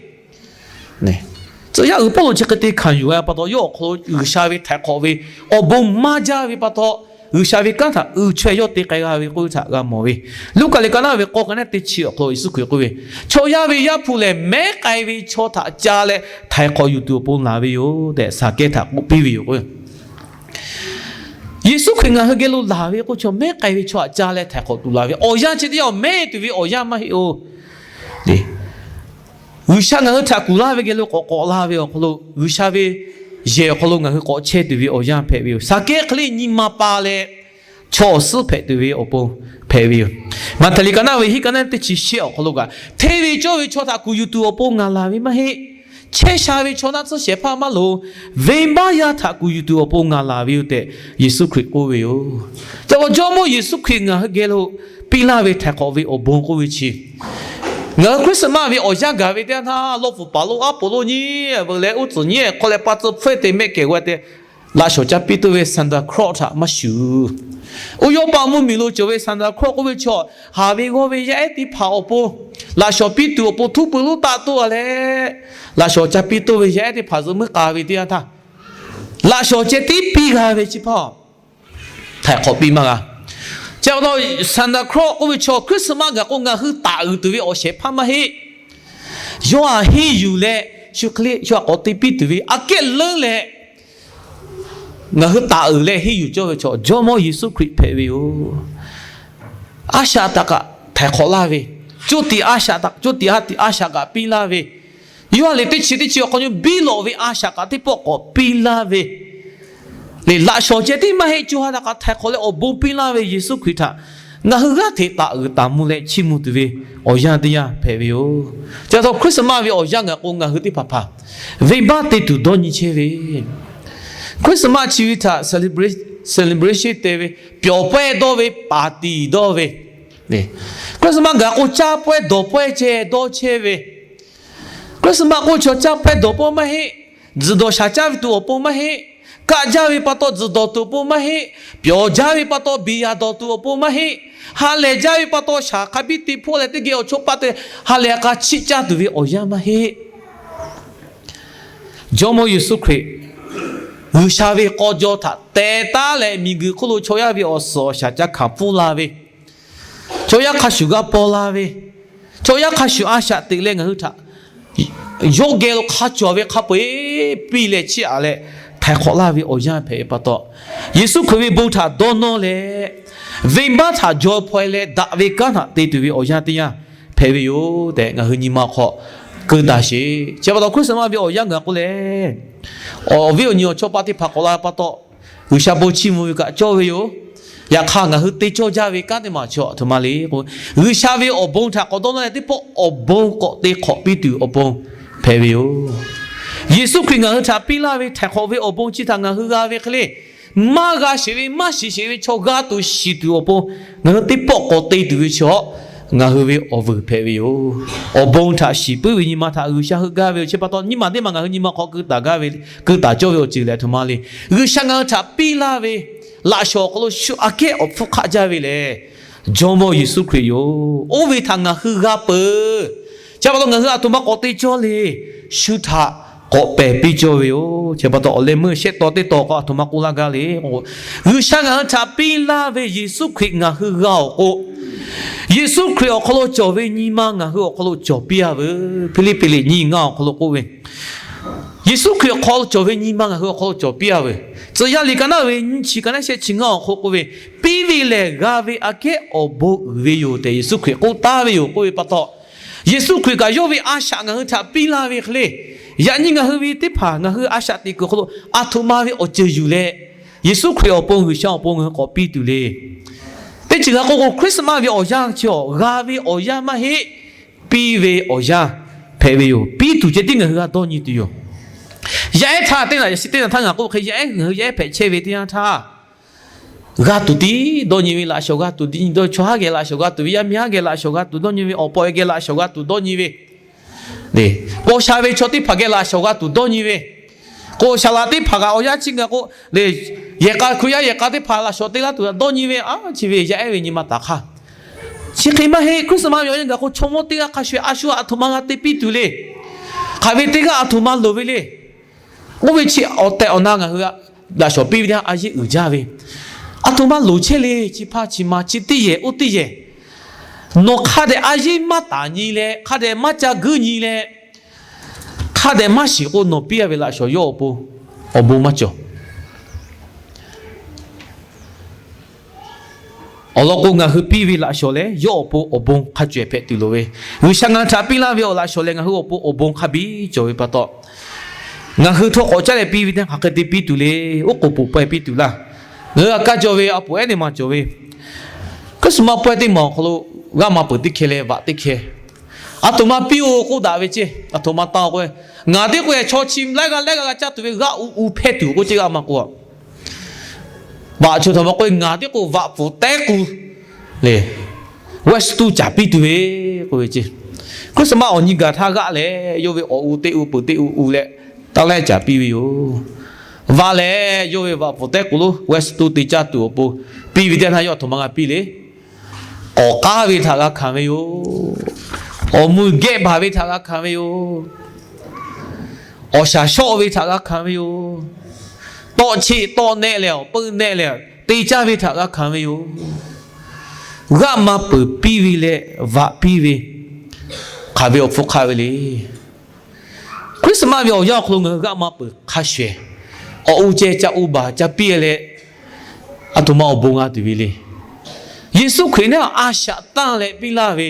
tcuh yaˇ uiˍ Pawˇluꞈ chi hk'e te hkanˍ yuˬ g'a pa taw, yawˇ awˬ hk'aw lo G'uiˬsha ve htaiˍ hk'awꞈ ve awˬ bon maˇ jaˇ ve pa taw, G'uiˬsha ve kanˉ htaꞈ uiˍ chaweh yawˇ te k'ai g'a ve k'oˆ ve htaꞈ g'a mawˬ ve. Luˉkaꞈ liꞈ ka naˆ ve k'awˇ, ka naˆ teˇ chi awˬ hk'aw lo Yeˍsuˆ Hkriꞈ k'oˆ ve, Chaw yaˇ ve Yaˇ hpu lehˬ mehˉ k'ai ve chaw htaꞈ ca leh htaiˍ hk'awꞈ yuˬ tuˬ awˬ pon laˬ ve yoˬ tehꞈ Saˍkehˇ htaꞈ k'oˆ piˇ ve yoˬ k'o, Yeˍsuˆ Hkriꞈ ngaˬ hui geh lo laˬ ve k'o, chaw mehˉ k'ai ve chaw htaꞈ ca leh htaiˍ hk'awꞈ tuˬ laˬ ve awˬ yanˇ chi teˇ yanˇ mehˉ tuˬ ve awˬ yanˇ maˇ heˆ-oˬ. G'uiˬsha ngaˬ hui htaꞈ kuˬ laˇ ve geh lo k'awꞈ k'awꞈ la ve awˬ hk'aw lo, G'uiˬsha ve yehˬ awˬ hk'aw lo ngaˬ hui k'awꞈ chehˇ tuˬ ve awˬ yanˇ hpehꞈ ve yoˬ. Saˍkehˇ hk'e le nyi ma pa leh chaw awˬ suhˉ hpehꞈ tuˬ ve awˬ pon hpehꞈ ve yoˬ. Maꞈhtehˍ liꞈ ka naˆ ve hiˆ, ka naˆ teˇ chi shehˆ awˬ hk'aw lo kaꞈ, hteˇ ve cawˇ ve chaw htaꞈ kuˬ yuˬ tuˬ awˬ pon ngaˬ laˬ ve maˇ heˆ. Chehˇ sha ve chaw naˆ tsuhˇ shehˍ hpaˇ maˇ loˍ. Venˇbaˆ yaˇ htaꞈ kuˬ yuˬ tuˬ awˬ pon ngaˬ laˬ ve yoˬ tehꞈ Yeˍsuˆ Hkriꞈ k'oˆ ve yoˬ. Ca pa taw Jawˇmawˇ Yeˍsuˆ Hkriꞈ ngaˬ hui geh lo piˇ laˇ ve htaiˍ hk'awꞈ ve awˬ bon k'oˆ ve chi, ngaˬ hui Christmas ve awˬ yanˇ gaˬ ve teˇ yanˇ htaˇ, lawˇ pfuhˍ paˍ lo aˉ poꞈ lo nyi, veuꞈ leh uˉ tcuhˍ nyi hk'aw leh pa tcuh hpfuhˇ te mehˆ kehˬ g'a te, laꞈ shawnˍ ca piˇ tuˬ ve Santa Claus htaꞈ maˇ shuˍ. Oˇ yawˇ pa mvuhˇmiˬ lo cawˬ ve Santa Claus k'oˆ ve chaw, haˍ ve g'awˇ ve yaˇ ehˉ teˇ hpaˍ awˬ pon laꞈ shawnˍ piˇ tuˬ awˬ pon htuˉ pui lonˉ taˆ toˆ a leh, laꞈ shawnˍ ca piˇ toˆ ve yaˇ ehˉ teˇ hpaˍ zuhꞈ muiˉ k'a ve teˇ yanˇ htaˇ, laꞈ shawnˍ ceh tiˉ piˇ g'a ve chi hpaˇ htaiˍ hk'awꞈ piˇ maˇ g'a. Chi pa taw, Santa Claus k'oˆ ve chaw Christmas gaˬ k'o ngaˬ hui taˍ uiˍ tuˬ ve awˬ shehˍ hpaˇ maˇ heˆ. Yawˇ htaꞈ henˇ yuˬ leh, shu hk'e le shu htaꞈ k'awꞈ te piˇ tuˬ ve aꞈ kehˉ leuˉ leh, ngaˬ hui taˍ uiˍ leh henˇ yuˬ cawˇ ve chaw Jawˇmawˇ Yeˍsuˆ Hkriꞈ hpehꞈ ve yoˬ. A shaꞈ htaꞈ kaꞈ htaiˍ hk'awꞈ laˇ ve, co tiꞈ a shaꞈ htaꞈ, co tiꞈ ha tiꞈ a shaꞈ kaꞈ piˇ laˇ ve, yawˇ lehˬ teˇ chi teˇ chi awˬ hk'aw nyi biˇ lawꞈ ve a shaꞈ kaꞈ teˇ pawˆ k'awꞈ piˇ laˇ ve, lehˬ laꞈ shawnˍ ceh tiˉ maˇ heˆ, co ha htaꞈ kaꞈ htaiˍ hk'awꞈ leh awˬ bon piˇ laˇ ve Yeˍsuˆ Hkriꞈ htaꞈ ngaˬ hui g'aˇ hteꞈ taˍ uiˍ taˍ mvuh leh chiˇ mvuh tuˬ ve awˬ yanˇ teˇ yanˇ hpehꞈ ve yoˬ. Chi pa taw Christmas ve awˬ yanˇ gaˬ k'o ngaˬ hui teˇ hpaˍ hpaˍ venˇbaˆ te tuˬ dawˇ nyi chehˇ ve, Christmas chi ve htaꞈ celebration te ve, pyawˬ pawehˇ dawˇ ve, party dawˇ ve, Christmas gaˬ k'o caˇ pawehˇ dawˬ pawehˇ ceh dawˇ chehˇ ve, Christmas k'oˆ chaw caˇ pawehˇ dawˬ pawehˇ maˇ heˆ. Tzuhˬ dawˬ shaˍ caˇ ve tuˬ awˬ pon maˇ heˆ. Kaˆ jaˇ ve pa taw tzuhˬ dawˬ tuˬ awˬ pon maˇ heˆ. Pyawˬ jaˇ ve pa taw biˍ yaˍ dawˬ tuˬ awˬ pon maˇ heˆ. Ha lehˬ jaˇ ve pa taw shaˍ hk'a biˇ te hpawˇ leh teˇ geh awˬ chawˇ paˆ te ha lehˬ k'a chiˆ caˇ tuˬ ve awˬ yanˇ maˇ heˆ. Jawˇmawˇ Yeˍsuˆ Hkriꞈ G'uiˬsha ve k'aw jaw htaꞈ teh taˉ leh miˬguiˬ hk'oˆ lo chaw yaˇ ve awˬ suhˍ awˬ shaˍ ca hkanˍ pfuhˇ la ve, chaw yaˇ hk'a shuˍ g'a paw la ve, chaw yaˇ hk'a shuˍ a shaꞈ teꞈ leh ngaˬ hui htaꞈ yawˇ geh lo hk'a cawˬ ve hk'a peu-eˬ piˇ leh chiˇ aꞈ leh htaiˍ hk'awꞈ laˇ ve awˬ yanˇ hpehꞈ ve pa taw, Yeˍsuˆ Hkriꞈ ve bon htaꞈ dawˇ nawˇ leh, venˇbaˆ htaꞈ jaw hpaw leh daꞈ ve kanˉ htaꞈ te tuˬ ve awˬ yanˇ teˇ yanˇ hpehꞈ ve yoˬ tehꞈ ngaˬ hui nyi ma hk'aw keu taˍ sheˍ. Chi pa taw Christmas ve awˬ yanˇ gaˬ k'o lehˬ, awˬ viˉ awˬ nyi awˬ chawˇ paˆ teˇ hpaˍ k'awꞈ la pa taw, G'uiˬsha bon chiˇ mvuh ve kaꞈ cawˇ ve yoˬ. Yaꞈ hk'aˇ ngaˬ hui te cawˇ jaˇ ve kanˉ teˇ maˬ chi aˬ htoꞈ ma le k'o, G'uiˬsha ve awˬ bon htaꞈ k'awꞈ dawˇ nawˇ leh teˇ pawˆ awˬ bon k'awꞈ te hk'awꞈ piˇ tuˬ awˬ pon hpehꞈ ve yoˬ. Yeˍsuˆ Hkriꞈ ngaˬ hui htaꞈ piˇ laˇ ve htaiˍ hk'awꞈ ve awˬ bon chi htaꞈ ngaˬ hui g'a ve hk'e le, maˇ g'a sheˍ ve maˇ shiˍ sheˍ ve chaw g'a tuˬ shiˍ tuˬ awˬ pon ngaˬ hui teˇ pawˆ k'awꞈ te tuˬ ve chi aˬ, ngaˬ hui ve awˬ vuiˬ hpehꞈ ve yoˬ. Awˬ bon htaꞈ shiˍ puiˉ ve nyi ma htaꞈ G'uiˬsha heuˆ gaˇ ve yoˬ. Chi pa taw nyiˇ maˬ teˇ maˬ ngaˬ hui nyi ma hk'aw keu taˍ gaˇ ve, keu taˍ cawˇ ve awˬ ceuˬ lehˬ aˬ htoꞈ ma le. G'uiˬsha ngaˬ hui htaꞈ piˇ laˇ ve laꞈ shawnˍ awˬ hk'aw lo shu aꞈ kehˉ awˬ hpfuhˇ hk'aˆ jaˇ ve lehˬ, Jawˇmawˇ Yeˍsuˆ Hkriꞈ yoˬ. Oˇ ve htaꞈ ngaˬ hui g'a peuˬ. Chi pa taw ngaˬ hui aˬ htoꞈ ma k'awꞈ te cawˇ le. Shu htaꞈ k'awꞈ pehˬ piˇ cawˇ ve yoˬ. Chi pa taw awˬ leh meuˇ shehˆ taw teˇ taw k'awꞈ aˬ htoꞈ ma k'oˆ laˇ gaˇ le k'o, G'uiˬsha ngaˬ hui htaꞈ piˇ laˇ ve Yeˍsuˆ Hkriꞈ ngaˬ hui g'a awˬ k'o, Yeˍsuˆ Hkriꞈ awˬ hk'aw lo cawˬ ve nyi ma ngaˬ hui awˬ hk'aw lo cawˬ piˇ a veuˬ. Hpiˇliˇpiˆ liꞈ nyiˇ ngaˇ awˬ hk'aw lo k'oˆ ve, Yeˍsuˆ Hkriꞈ awˬ hk'aw lo cawˬ ve nyi ma ngaˬ hui awˬ hk'aw lo cawˬ piˇ a veuˬ. Tcuh yaˇ liꞈ ka naˉ ve nyiˇ chi ka naˉ shehˆ chi ngaˇ awˬ hk'aw lo k'oˆ ve, Piˇ ve lehˬ g'a ve aꞈ kehˉ awˬ bon uiˍ ve yoˬ tehꞈ Yeˍsuˆ Hkriꞈ k'oˆ taˍ ve yoˬ k'oˆ ve pa taw, Yeˍsuˆ Hkriꞈ kaꞈ yawˇ ve a shaꞈ ngaˬ hui htaꞈ piˇ laˇ ve hk'e le, yaꞈ nyi ngaˬ hui ve teˇ hpaˍ ngaˬ hui a shaꞈ teꞈ kuiˬ awˬ hk'aw lo aˬ htoꞈ ma ve awˬ ceuˬ yuˬ leh, Yeˍsuˆ Hkriꞈ awˬ pon G'uiˬsha awˬ pon ngaˬ hui k'awꞈ piˇ tuˬ le. Teˇ ceuˬ g'a k'oˆ k'o Christmas ve awˬ yanˇ chi aˬ g'a ve awˬ yanˇ maˇ heˆ, piˇ ve awˬ yanˇ hpehꞈ ve yoˬ. Piˇ tuˬ ceh tiˉ ngaˬ hui g'a dawˇ nyi tuˬ yoˬ. Yaˇ ehˉ htaˇ teˇ naꞈ yaꞈ shi teˇ naꞈ htaˇ ngaˬ k'oˆ hk'e, yaˇ ehˉ ngaˬ hui yaˇ ehˉ hpehꞈ chehˇ ve teˇ yanˇ htaˇ, g'a tuˬ tiˉ dawˇ nyi ve, laꞈ shawnˍ g'a tuˬ tiˉ dawˇ, chaw haˉ geh laꞈ shawnˍ g'a tuˬ ve, yaˇ miˇ haˉ geh laꞈ shawnˍ g'a tuˬ dawˇ nyi ve, awˬ pa awˬ e geh laꞈ shawnˍ g'a tuˬ dawˇ nyi ve, paw sha ve chaw teˇ hpaˍ geh laꞈ shawnˍ g'a tuˬ dawˇ nyi ve, k'o shaˍ laꞈ teˇ hpaˍ kaꞈ awˬ yanˇ chi ngaˬ k'o le, yehˬ k'a Hkriꞈ yaˇ yehˬ k'a teˇ hpaˍ laꞈ shawnˍ te laˇ tuˬ dawˇ nyi ve, a chi ve yaˇ ehˉ ve nyi ma taˍ hk'aˇ. Chi hk'e maˇ heˆ. Christmas ve awˬ yanˇ gaˬ k'o chaw mawˇ teˇ g'aˇ hk'a shuˍ a shu aˬ htoꞈ ma g'a te piˇ tuˬ le. Hk'aˬ ve teˇ g'aˇ aˬ htoꞈ ma loˍ ve le. Oˇ ve chi awˬ tehˬ awˬ na ngaˬ hui laꞈ shawnˍ piˇ ve teˇ yanˇ a yeˇ uiˍ jaˇ ve, aˬ htoꞈ ma loˍ chehˇ le. Chi hpaˇ chi ma chi teˇ yehˬ oˇ teˇ yehˬ, nawˬ hk'a dehꞈ a yeˇ maˇ taˍ nyi leh, hk'a dehꞈ maˇ ca guiˇ nyi leh, hk'a dehꞈ maˇ shiˍ k'o nawˬ piˇ a ve laꞈ shawnˍ yawˇ awˬ pon awˬ bon maˇ cawˬ. Awˬ lawn k'o ngaˬ hui piˇ ve laꞈ shawnˍ lehˬ yawˇ awˬ pon awˬ bon hk'a cawehˬ hpehꞈ tuˬ loˍ ve, G'uiˬsha ngaˬ hui htaꞈ piˇ laˇ ve awˬ laꞈ shawnˍ lehˬ ngaˬ hui awˬ pon awˬ bon hk'a biˇ cawˬ ve pa taw, ngaˬ hui htawˇ k'awꞈ caˉ leh piˇ ve teˇ hk'aˬ hk'e te piˇ tuˬ le. Oˉ k'oˍ peuˬ pawehˇ piˇ tuˬ laˇ. Ngaˬ hui g'a kaˇ cawˬ ve a poˍ ehˉ teˇ maˬ cawˬ ve, Christmas pawehˇ teˇ maˬ awˬ hk'aw lo g'aˇ ma peuˬ teˇ hkeh leh vaꞈ teˇ hkeh, Aˬ htoꞈ ma piˇ-oˬ k'oˆ daꞈ ve ceˇ. Aˬ htoꞈ ma taˇ-oˬ k'o, ngaˬ teˇ k'o chaw chi laiˉ g'aˇ laiˉ g'aˇ g'a caˇ tuˬ ve g'aˇ u u hpehˇ tuˬ k'oˆ ceˇ g'aˇ ma k'o, baꞈ chi htaꞈ ma k'o ngaˬ teˇ k'o vaꞈ pfuhˍ tehˉ k'u le, Western caˍ piˇ tuˬ ve k'oˆ ve ceˇ. Christmas awˬ nyi gaˬ htaˇ g'aˇ lehˬ yawˇ ve awˬ u teˇ u peuˬ teˇ u u leh taˇ laiˉ caˍ piˇ ve yoˬ. Vaꞈ lehˬ yawˇ ve vaꞈ pfuhˍ tehˉ k'u lonˉ Western te caˇ tuˬ awˬ pon piˇ ve teˇ yanˇ htaˇ yawˇ aˬ htoꞈ ma g'a piˇ le. K'awꞈ k'aˉ ve htaꞈ g'a hkanˍ ve yoˬ. Awˬ mui geh baˬ ve htaꞈ g'a hkanˍ ve yoˬ. Awˬ shaˍ shawˆ ve htaꞈ g'a hkanˍ ve yoˬ. Tawˆ cheˆ tawˆ nehˆ leh awˬ peuˆ nehˆ leh te caˇ ve htaꞈ g'a hkanˍ ve yoˬ. G'aˆ ma peuˬ piˇ ve leh vaꞈ piˇ ve hk'aˬ ve awˬ hpfuhˇ hk'aˆ ve le. Christmas ve awˬ yanˇ awˬ hk'aw lo ngaˬ hui g'aˆ ma peuˬ hk'a shuˍ ehˍ, awˬ u ceh ca u baˬ ca piˇ leh, aˬ htoꞈ ma awˬ bon g'a tuˬ ve le. Yeˍsuˆ Hkriꞈ neˇ a shaꞈ tanˇ leh piˇ laˇ ve,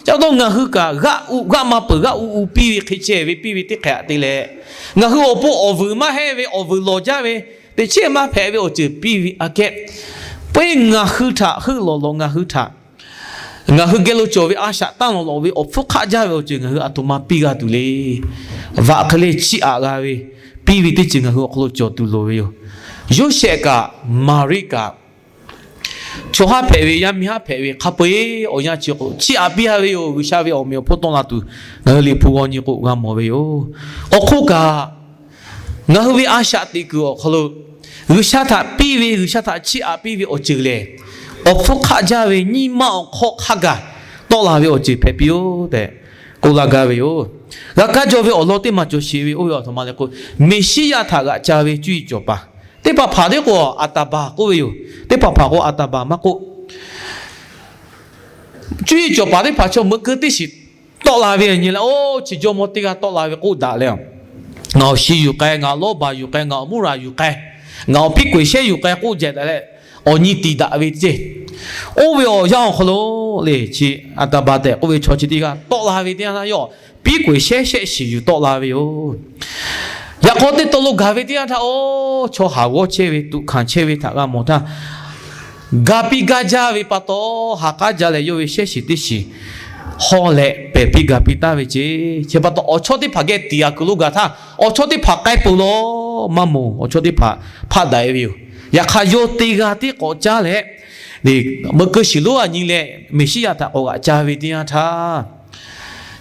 ca dawˇ ngaˬ hui kaꞈ g'aˆ u g'aˆ ma peuˬ g'aˆ u u piˇ ve hk'e chehˇ ve piˇ ve teˇ hk'e htaꞈ te leh, ngaˬ hui awˬ pon awˬ vuiˬ maˇ heˆ ve awˬ vuiˬ lawˬ jaˇ ve teˇ chiˉ maˇ hpehꞈ ve awˬ ceuˬ piˇ ve aꞈ kehˉ, peuˬ ngaˬ hui htaꞈ heuˆ lawˬ lawˬ ngaˬ hui htaꞈ ngaˬ hui geh lo cawˬ ve a shaꞈ tanˇ lawˬ lawˬ ve awˬ hpfuhˇ hk'aˆ jaˇ ve awˬ ceuˬ ngaˬ hui aˬ htoꞈ ma piˇ g'a tuˬ le. Vaꞈ hk'e le chiˇ aꞈ g'a ve piˇ ve teˇ ceuˬ ngaˬ hui awˬ hk'aw lo cawˬ tuˬ loˍ ve yoˬ. Yoˇsehꞈ kaꞈ Maˍriˆ kaꞈ, chaw haˉ hpehꞈ ve yaˇ miˇ haˉ hpehꞈ ve hk'a peu-eˬ awˬ yanˇ chi k'o chiˇ aꞈ piˇ a ve yoˬ. G'uiˬsha ve awˬ meꞈ awˬ hponˇ tawˆ la tuˬ ngaˬ hui Liꞈ hpu g'aw nyi k'o g'a mawˬ ve yoˬ. Awˬ hk'oˆ kaꞈ, ngaˬ hui ve a shaꞈ teꞈ kuiˬ awˬ hk'aw lo G'uiˬsha htaꞈ piˇ ve, G'uiˬsha htaꞈ chiˇ aꞈ piˇ ve awˬ ceuˬ lehˬ, awˬ hpfuhˇ hk'aˆ jaˇ ve nyi ma awˬ hk'aw hk'a gaˬ tawˆ la ve awˬ ceuˬ hpehꞈ piˇ-oˆ tehꞈ k'oˆ laˇ gaˇ ve yoˬ. G'a kaˇ jaw ve awˬ lawn teˇ maˬ cawˬ sheˍ ve oˇ ve aˬ htoꞈ ma leh k'o, Meˍsiˉyaꞈ htaꞈ g'aꞈ ca ve cuˇ yiˍ cawˬ paˍ teˇ hpaˍ hpaˍ teˇ k'o aˬ taˍ baˬ k'oˆ ve yoˬ. Teˇ hpaˍ hpaˍ k'o aˬ taˍ baˬ maˇ k'oˆ, cuˇ yiˍ cawˬ paˍ teˇ hpaˍ chaw meuꞈ keu teˇ shiˍ tawˆ la ve nyi leh, oˇ chi jawˇmawˇ teˇ g'aˇ tawˆ la ve k'oˆ daꞈ leh, ngaˬ awˬ shi yuˬ k'ai, ngaˬ awˬ lawˇ baˬ yuˬ k'ai, ngaˬ awˬ muˇ raˬ yuˬ k'ai, ngaˬ awˬ piˉ k'oꞈ-e shehˉ yuˬ k'ai k'oˆ jehˬ daꞈ leh, awˬ nyi tiˍ daꞈ ve ceˇ. Oˇ ve awˬ yanˇ awˬ hk'aw lo le chi aˬ taˍ baˬ tehꞈ k'oˆ ve chaw chi teˇ g'aˇ tawˆ la ve teˇ yanˇ htaˇ yawˇ piˉ k'oꞈ-e shehˉ shehˆ shiˍ yuˬ tawˆ la ve yoˬ. Yaꞈ hk'aw teˇ taw lo gaˬ ve teˇ yanˇ htaˇ, oˇ chaw haˍ g'awˇ chehˇ ve tuꞈ hkanˍ chehˇ ve htaꞈ g'a mawˬ htaˇ, ga piˇ gaˇ jaˇ ve pa taw, ha k'aˉ jaˇ leh yawˇ ve shehˉ shiˍ teˇ shiˍ hawˇ leh pehˬ piˇ ga piˇ taˍ ve ceˇ. Chi pa taw awˬ chawˇ teˇ hpaˍ geh tiˍ aꞈ kuiˬ lo gaˬ htaˇ, awˬ chawˇ teˇ hpaˍ k'ai peuˬ law maˇ mawˬ. Awˬ chawˇ teˇ hpaˍ hpaˆ daꞈ-e ve yoˬ. Yaꞈ hk'aˇ yawˇ teˇ g'aˇ tiˉ k'awꞈ caˉ leh, meuꞈ keu shiˍ lonˉ aꞈ nyi leh Meˍsiˉyaꞈ htaꞈ k'awꞈ g'aꞈ ca ve teˇ yanˇ htaˇ,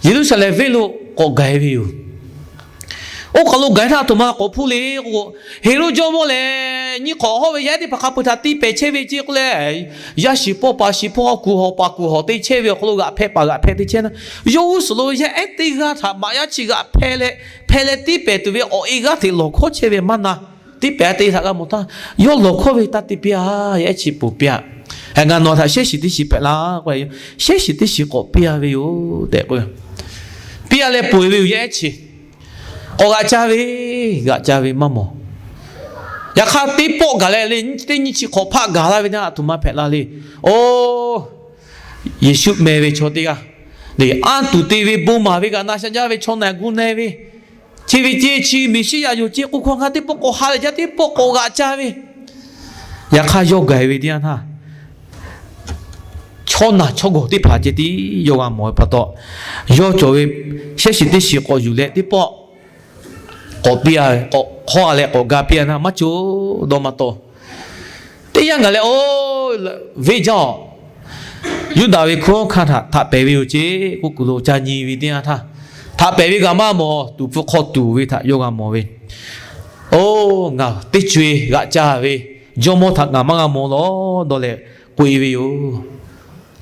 Yeˍruˆsaˍlehnˍ venˇ lo k'awꞈ gaˬ-e ve yoˬ. Oˇ hk'aw lo gaˬ-e htaˇ aˬ htoꞈ ma k'awꞈ hpuˇ le k'o, Heˍroˆ jawˇmawˇ lehˬ nyiˇ hk'awꞈ hawˇ ve yaˇ ehˉ teˇ hpaˍ hk'a peu-eˬ htaꞈ tiˇ pehˍ chehˇ ve ceˇ k'oˆ leh, yaˇ shiˍ pawˆ paˍ shiˍ hpawˇ kuˬ hawˬ paˍ kuˬ hawˬ te chehˇ ve awˬ hk'aw lo g'aꞈ hpehꞈ paˍ g'aꞈ hpehꞈ te chehˇ na, yawˇ g'uˇ suhˍ lo yaˇ ehˉ teˇ g'aˇ htaꞈ maꞈ yaˇ chi g'aꞈ hpehꞈ leh, hpehꞈ leh tiˇ pehˍ tuˬ ve awˬ e g'aˇ hteꞈ lawˬ hkawˇ chehˇ ve maˇ na. Tiˇ pehˍ te htaꞈ g'a mawˬ htaˇ, yawˇ lawˬ hkawˇ ve taˇ te piˇ-a. Yaˇ ehˉ chi ponˬ piˇ-a. Ngaˬ nawˬ htaꞈ shehˉ shiˍ teˇ shiˍ hpehꞈ la k'o, shehˉ shiˍ teˇ shiˍ k'awꞈ piˇ-a ve yoˬ tehꞈ k'o, piˇ-a leh ponˬ-e ve yoˬ. Yaˇ ehˉ chi k'awꞈ g'aꞈ ca ve, g'aꞈ ca ve maˇ mawˬ. Yaꞈ hk'aˇ teˇ pawˆ gaˬ leh le, teˇ nyi chi hk'awꞈ hpaˆ gaˬ laˇ ve teˇ yanˇ aˬ htoꞈ ma hpehꞈ la le. Oˇ, Yeˍsuˆ meh ve chaw teˇ g'aˇ le, anˇ tuˬ te ve bon maˍ ve kaꞈ na sha jaˇ ve chaw na gu na ve, chi ve ceˇ chi Meˍsiˉyaꞈ yoˬ ceˇ k'oˆ hkawˇ hk'a teˇ pawˆ k'awꞈ ha leh jaˇ, teˇ pawˆ k'awꞈ g'aꞈ ca ve. Yaꞈ hk'aˇ yawˇ gaˬ-e ve teˇ yanˇ htaˇ, chaw naˬ chaw gawˬ teˇ hpaˍ ceh tiˉ yawˇ g'a mawˬ ve pa taw, yawˇ cawˬ ve shehˉ shiˍ teˇ shiˍ k'awꞈ yuˬ leh teˇ pawˆ k'awꞈ piˇ-a ve, k'awꞈ hk'awˇ-a leh k'awꞈ ga piˇ-a htaˇ maˇ cawˬ dawˇ maˇ tawˇ. Teˇ yanˇ gaˬ leh, oˇ, venˇ jaˇ-oˬ, Yuˇdaꞈ ve hkunˉ hawˉ hkanˇ htaꞈ htaꞈ pehˍ ve yoˬ ceˇ k'oˆ kuiˬ lo ca nyi ve teˇ yanˇ htaˇ, htaꞈ pehˍ ve g'a maˇ mawˬ, tuˍ hpfuh hk'aw tuˍ ve htaꞈ yawˇ g'a mawˬ ve. Oˇ, ngaˬ teˇ co-e g'aꞈ ca ve jawˇmawˇ htaꞈ ngaˬ maˇ g'a mawˬ lawˬ dawˇ leh k'oꞈ-e ve yoˬ.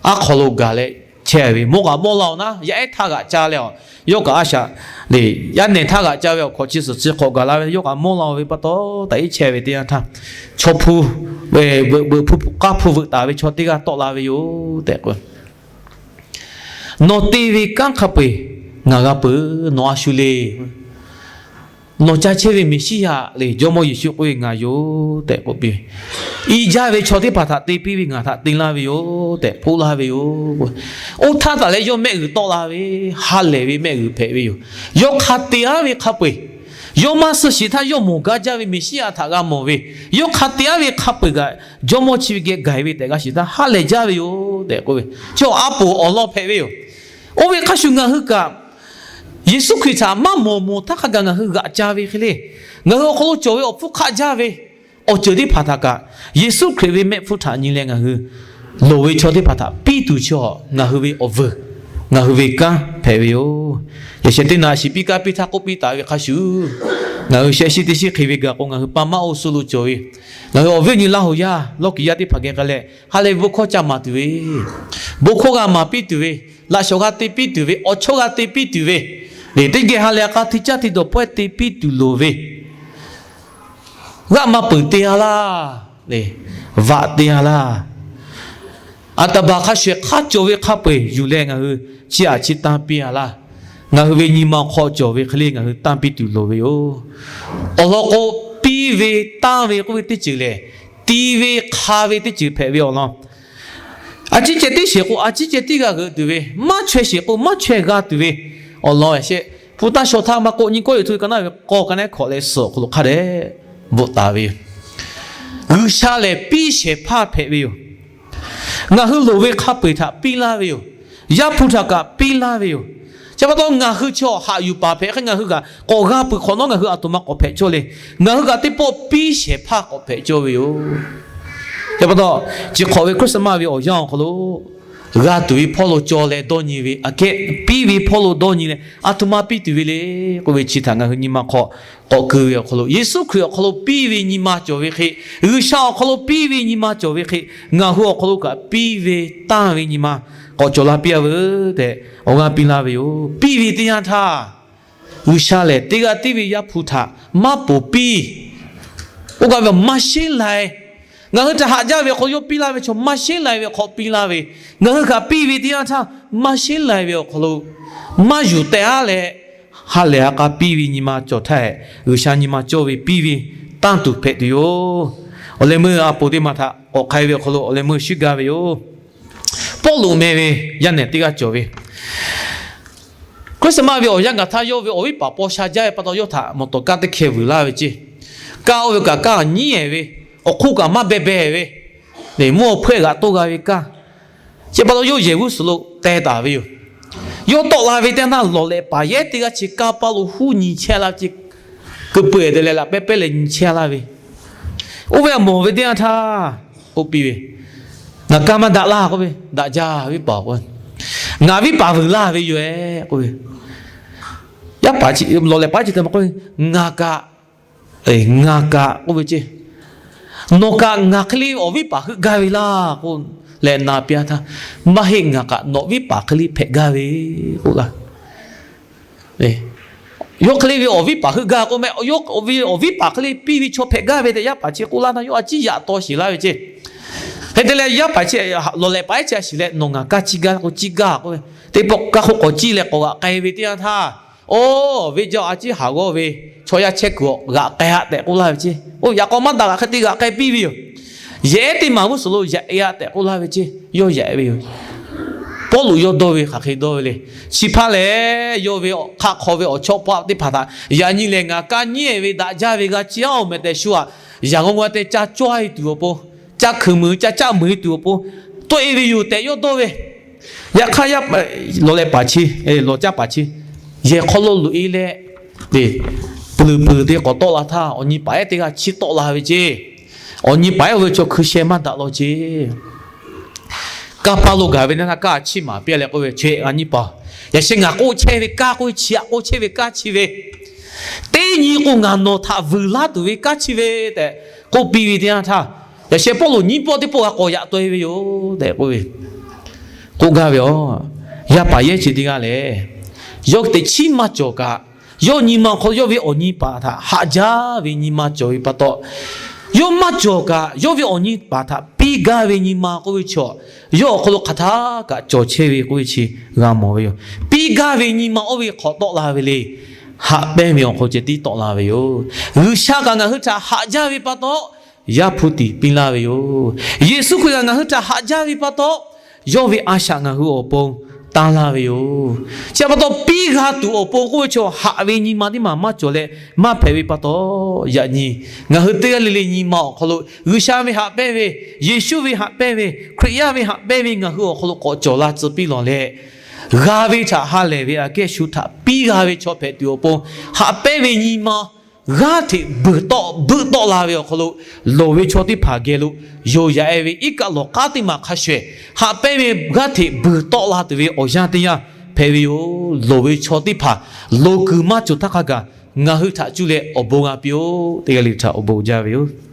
Aˉ hk'aw lo gaˬ leh chehˇ ve mawˇ kaꞈ mawˇ la-oˬ naˉ, yaˇ ehˉ htaˇ g'aꞈ ca leh, yawˇ kaꞈ a shaꞈ le, yaˇ nehˬ htaˇ g'aꞈ ca ve awˬ hkawꞈ chi suhˍ chi hk'awꞈ gaˬ la ve, yawˇ kaꞈ mawˇ la-oˬ ve pa taw, taꞈ iˉ chehˇ ve teˇ yanˇ htaˇ, chaw hpu, veuꞈ hpu k'aˇ hpu veuꞈ taˍ ve chaw teˇ g'aˇ tawˆ la ve yoˬ tehꞈ k'o, nawˬ te ve kanˉ hk'a peu-eˬ ngaˬ g'a peuˬ, nawˬ a shu le. Nawˬ ca chehˇ ve Meˍsiˉyaꞈ le, Jawˇmawˇ Yeˍsuˆ k'oˆ ve ngaˬ yoˬ tehꞈ k'oˆ piˇ ve. Iˉ jaˇ ve chaw teˇ hpaˍ htaꞈ te piˇ ve ngaˬ htaꞈ te laˇ ve yoˬ tehꞈ k'oˆ laˇ ve yoˬ. Oˇ htaˇ taˍ leh yawˇ mehˆ g'uiˬ tawˆ la ve, ha lehˬ ve mehˆ g'uiˬ hpehꞈ ve yoˬ. Yawˇ hk'a te-a ve hk'a peu-eˬ, yawˇ maˇ suh shiˍ htaˇ yawˇ mawˬ gaˇ jaˇ ve Meˍsiˉyaꞈ htaꞈ g'a mawˬ ve, yawˇ hk'a te-a ve hk'a peu-eˬ kaꞈ Jawˇmawˇ chi ve geh gaˬ-e ve tehꞈ g'a shiˍ htaˇ ha lehˬ jaˇ ve yoˬ tehꞈ k'oˆ ve. Chi a poˍ awˬ lawn hpehꞈ ve yoˬ. Oˇ ve hk'a shuˍ ngaˬ hui kaꞈ Yeˍsuˆ Hkriꞈ htaꞈ maˇ mawˬ mawˬ htaˇ hk'a gaˬ ngaˬ hui g'aꞈ ca ve hk'e le, ngaˬ hui awˬ hk'aw lo cawˬ ve awˬ hpfuhˇ hk'aˆ jaˇ ve awˬ ceuˬ teˇ hpaˍ htaꞈ kaꞈ Yeˍsuˆ Hkriꞈ ve mehˆ hpfuhˇ htaꞈ nyi leh ngaˬ hui loˍ ve chaw teˇ hpaˍ htaꞈ piˇ tuˬ chaw ngaˬ hui ve awˬ vuiˬ, ngaˬ hui ve kanˉ hpehꞈ ve yoˬ. Yaꞈ sheh teˇ naꞈ shiˍ piˇ kaˇ piˇ htaˇ k'oˆ piˇ taˍ ve hk'a shuˍ, ngaˬ hui sheh shiˉ teˇ shiˉ hk'e ve gaˬ k'o, ngaˬ hui pa maˇ oˇ suh lo cawˬ ve, ngaˬ hui awˬ viˉ awˬ nyi Laˇ huˍ yaˇ lawˇ kiˍ yaˇ teˇ hpaˍ geh k'ai leh ha lehˬ ve bon hkawˇ ca maˍ tuˬ ve, bon hkawˇ g'a maˍ piˇ tuˬ ve, laꞈ shawnˍ g'a te piˇ tuˬ ve, awˬ chawˇ g'a te piˇ tuˬ ve, teˇ geh ha lehˬ k'a hti caˇ hti dawˬ pawehˇ te piˇ tuˬ loˍ ve, g'aˆ maˇ peuˬ te-a laˇ, vaꞈ te-a laˇ, aˬ taˍ baˬ hk'a shehˍ hk'aˇ cawˬ ve hk'a peu-eˬ yuˬ leh ngaˬ hui chi aꞈ chi tanˇ piˇ-a laˇ. Ngaˬ hui ve nyi ma hk'aw cawˬ ve hk'e le ngaˬ hui tanˇ piˇ tuˬ loˍ ve yoˬ. Awˬ lawn k'o, piˇ ve tanˇ ve k'oˆ ve teˇ ceuˬ lehˬ, ti ve hk'a ve teˇ ceuˬ hpehꞈ ve awˬ lawn. A ciˉ ceh tiˉ sheˍ k'o, a ciˉ ceh tiˉ g'a g'euꞈ tuˬ ve, maˇ chaweh sheˍ k'o, maˇ chaweh g'a tuˬ ve awˬ lawn shehˆ. Hpu taˇ shaw htaˇ maˇ k'oˆ, nyi kawˇ yuˬ htu ve ka naˉ ve k'awˇ ka naˉ hkawꞈ leh suhˍ awˬ hk'aw lo hk'a dehꞈ bvuhꞈ taˍ ve yoˬ. G'uiˬsha lehˬ piˇ shehˍ hpaˇ hpehꞈ ve yoˬ. Ngaˬ hui loˍ ve hk'a peu-eˬ htaꞈ piˇ laˇ ve yoˬ. Yaˇ hpu htaꞈ kaꞈ piˇ laˇ ve yoˬ. Chi pa taw ngaˬ hui chaw haꞈ yuˬ paˍ hpehꞈ hk'e ngaˬ hui kaꞈ k'awꞈ g'a peuˬ hk'awꞈ nawˉ ngaˬ hui aˬ htoꞈ ma k'awꞈ hpehꞈ cawˇ le. Ngaˬ hui kaꞈ teˇ pawˆ piˇ shehˍ hpaˇ k'awꞈ hpehꞈ cawˇ ve yoˬ. Chi pa taw, chi hk'awꞈ ve Christmas ve awˬ yanˇ awˬ hk'aw lo g'a tuˬ ve hpawˇ lo caw leh dawˇ nyi ve aꞈ kehˉ, piˇ ve hpawˇ lo dawˇ nyi leh aˬ htoꞈ ma piˇ tuˬ ve le k'oˆ ve chi htaꞈ ngaˬ hui nyi ma hk'aw k'awꞈ keu ve awˬ hk'aw lo, Yeˍsuˆ Hkriꞈ awˬ hk'aw lo piˇ ve nyi ma cawˬ ve hk'e, G'uiˬsha awˬ hk'aw lo piˇ ve nyi ma cawˬ ve hk'e, ngaˬ hui awˬ hk'aw lo kaꞈ piˇ ve tanˇ ve nyi ma k'awꞈ cawˬ la piˇ-a veuˬ tehꞈ awˬ g'aˇ piˇ laˇ ve yoˬ. Piˇ ve teˇ yanˇ htaˇ, G'uiˬsha lehˬ teˇ g'aˇ tiˉ ve Yaˇ hpu htaꞈ maˇ ponˬ piˇ. Oˇ kaꞈ ve maˇ sheˉ lai. Ngaˬ hui htaꞈ haꞈ jaˇ ve awˬ hk'aw lo yawˇ piˇ laˇ ve chaw maˇ sheˉ lai ve awˬ hk'aw piˇ laˇ ve, ngaˬ hui htaꞈ piˇ ve teˇ yanˇ htaˇ maˇ sheˉ lai ve awˬ hk'aw lo maˇ yuˬ tehꞈ-a leh, ha lehˬ ha k'a piˇ ve nyi ma cawˬ htaˇ, G'uiˬsha nyi ma cawˇ ve piˇ ve tanˇ tuˬ hpehꞈ tuˬ yoˬ. Awˬ leh meuˇ a poˍ teˇ maˬ htaꞈ k'awꞈ k'ai ve awˬ hk'aw lo awˬ leh meuˇ shiˉ gaˇ ve yoˬ. Pawˇluꞈ meh ve yaˇ nehˬ teˇ g'aˇ cawˬ ve, Christmas ve awˬ yanˇ gaˬ htaˇ yawˇ ve awˬ viˉ paˍ paw sha jaˇ ve pa taw yawˇ htaꞈ mawˬ tawˍ kaˇ teˇ hkeh vuiˬ laˇ ve ceˇ. Kaˇ oˇ ve kaꞈ kaˇ nyiˉ-ehˍ ve, awˬ hk'oˆ kaꞈ maˇ beh beh ve, mvuhˇ awˬ hpfuhˇ-ehˍ g'aꞈ toˇ g'a ve kaˇ. Chi pa taw yawˇ yehˬ g'uˇ suhˍ lo teh taˍ ve yoˬ. Yawˇ tawˆ la ve teˇ yanˇ htaˇ lawˬ lehꞈ paˍ yehˉ teˇ g'aˇ chi kaˇ paˇ lo huˉ nyi chehˇ laˇ ve ceˇ. Keu peu-eˬ te leh laꞈ pehˉ pehˉ leh nyi chehˇ laˇ ve, oˇ ve htaꞈ mawˬ ve teˇ yanˇ htaˇ k'oˆ piˇ ve, Ngaˬ kaˇ maˇ daꞈ laˇ k'oˆ ve, Daꞈ jaˇ viˉ paˍ k'o, ngaˬ viˉ paˍ vuiˬ laˇ ve yoˬ-ehˍ k'oˆ ve, yaˇ paˍ lawˬ lehꞈ paˍ chi te ma k'oˆ ve, Ngaˬ kaꞈ, ngaˬ kaꞈ k'oˆ ve ceˇ, Nawˬ kaꞈ ngaˬ hk'e le awˬ viˉ paˍ heuˆ gaˇ ve laˇ k'oˆ leh na piˇ-a htaˇ, Maˇ heˆ, ngaˬ kaꞈ nawˬ viˉ paˍ hk'e le hpehꞈ gaˇ ve k'oˆ laˇ. Yawˇ hk'e le ve awˬ viˉ paˍ heuˆ gaˇ k'oˆ meh, yawˇ ve awˬ viˉ paˍ hk'e le piˇ ve chaw hpehꞈ gaˇ ve tehꞈ yaˇ paˍ chi k'oˆ laˇ htaˇ yawˇ a ciˉ yaꞈ taw sheˍ laˇ ve ceˇ. Hk'e te leh yaˇ paˍ chi lawˬ lehꞈ paˍ ehˉ chi a shiˍ leh, Nawˬ ngaˬ kaˇ ciˇ gaˇ k'o ciˇ gaˇ k'oˆ ve, teˇ pawˆ kaˇ hk'oˆ k'awꞈ ciˇ leh k'awꞈ g'aꞈ k'ai ve teˇ yanˇ htaˇ, oˇ, venˇ jaˇ a ciˉ haˍ g'awˇ ve chaw yaˇ chehˇ kuiˬ-a g'aꞈ k'ai-a tehꞈ k'oˆ laˇ ve ceˇ. Oˇ, yaꞈ k'aw maˇ daꞈ g'aꞈ hk'e te g'aꞈ k'ai piˇ ve yoˬ. Yehˬ ehˉ teˇ maˬ g'uˇ suhˍ lo yaꞈ-a tehꞈ k'oˆ laˇ ve ceˇ. Yawˇ yaꞈ ve yoˬ. Pawˇluꞈ yawˇ dawˇ ve hk'aˬ hk'e dawˇ ve le. Chi hpaˇ lehˬ, yawˇ ve hk'aˆ hk'aw ve awˬ chawˇ paˆ teˇ hpaˍ htaꞈ yaꞈ nyi lehˬ, Ngaˬ kaˇ nyiˉ-ehˍ ve daꞈ jaˇ ve g'a ciˇ-a-oˬ meh tehꞈ shu-aꞈ, yaꞈ g'awˇ g'awˇ te ca cawˇ-e tuˬ awˬ pon, ca hkeuꞈ meuˍ ca caˆ meuˍ-e tuˬ awˬ pon tawˆ-e ve yoˬ tehꞈ yawˇ dawˇ ve. Yaꞈ hk'aˇ, lawˬ lehꞈ paˍ chi, lawˬ caˇ paˍ chi yehˬ hk'aw lo loꞈ-e leh, peuˬ peuˬ te k'awꞈ tawˆ la htaˇ, awˬ nyi paˍ ehˉ teˇ g'aˇ chiˇ tawˆ la ve ceˇ. Awˬ nyi paˍ ehˉ oˇ ve chaw hkui sheh maˇ daꞈ law ceˇ. Kaˇ paˇ lo gaˬ ve teˇ yanˇ htaˇ kaˇ chiˇ maˍ piˇ leh k'oˆ ve, Cheꞈ, ngaˬ nyi paˍ, yaꞈ sheh ngaˬ k'oˆ chehˇ ve kaˇ k'oˆ ve chi, aꞈ k'oˆ chehˇ ve kaˇ chi ve, teˇ nyi k'o ngaˬ nawˬ htaꞈ vuiˬ laˇ tuˬ ve kaˇ chi ve tehꞈ k'oˆ piˇ ve teˇ yanˇ htaˇ, yaꞈ sheh Pawˇluꞈ nyiˇ pawˆ teˇ pawˆ g'a k'awꞈ yaꞈ taw-e ve yoˬ tehꞈ k'oˆ ve, k'oˆ gaˇ ve yoˬ. Yaˇ paˍ yehˉ chi teˇ g'aˇ lehˬ, yawˇ teꞈ chiˉ maˇ cawˬ kaꞈ, yawˇ nyi ma awˬ hk'aw lo yawˇ ve awˬ nyi paˍ htaꞈ haꞈ jaˇ ve nyi ma cawˬ ve pa taw, yawˇ maˇ cawˬ kaꞈ yawˇ ve awˬ nyi paˍ htaꞈ piˇ gaˇ ve nyi ma k'oˆ ve chaw, yawˇ awˬ hk'aw lo hk'aˬ htaˇ kaꞈ cawˬ chehˇ ve k'oˆ ve chi g'a mawˬ ve yoˬ. Piˇ gaˇ ve nyi ma oˇ ve hk'awꞈ tawˆ la ve le. Haꞈ pehnˇ ve awˬ hk'aw ceh tiˉ tawˆ la ve yoˬ. G'uiˬsha kaꞈ ngaˬ hui htaꞈ haꞈ jaˇ ve pa taw, Yaˇ hpu tiꞈ piˇ laˇ ve yoˬ. Yeˍsuˆ Hkriꞈ kaꞈ ngaˬ hui htaꞈ haꞈ jaˇ ve pa taw, yawˇ ve a shaꞈ ngaˬ hui awˬ pon tanˇ laˇ ve yoˬ. Chi pa taw, piˇ g'a tuˬ awˬ pon k'oˆ ve chaw haꞈ ve nyi ma teˇ maˬ maˇ cawˬ leh maˇ hpehꞈ ve pa taw, yaꞈ nyi ngaˬ hui teˇ g'aˇ le le nyi ma awˬ hk'aw lo G'uiˬsha ve haꞈ pehnˇ ve, Yeˍsuˆ ve haꞈ pehnˇ ve, Hkriꞈ yaˇ ve haꞈ pehnˇ ve ngaˬ hui awˬ hk'aw lo k'awꞈ cawˬ la tcuh piˇ lawˬ leh, g'a ve htaꞈ ha lehˬ ve aꞈ kehˉ shu htaꞈ piˇ g'a ve chaw hpehꞈ tuˬ awˬ pon, haꞈ pehnˇ ve nyi ma g'aˇ hteꞈ buiˬ tawˆ buiˆ tawˆ la ve awˬ hk'aw lo, loˍ ve chaw teˇ hpaˍ geh lo yoˬ yaꞈ e ve iˉ kaˆ lawˬ k'aˉ teˇ maˬ hk'a shuˍ ehˍ, haꞈ pehnˇ ve g'aˇ hteꞈ buiˬ tawˆ la tuˬ ve awˬ yanˇ teˇ yanˇ hpehꞈ ve yoˬ. Loˍ ve chaw teˇ hpaˍ lo kuiˬ maˇ cawˬ htaˇ hk'a gaˬ, ngaˬ hui htaꞈ cuˇ leh awˬ bon g'a piˇ-oˆ. Teˇ g'aˇ le htaꞈ awˬ bon jaˇ ve yoˬ.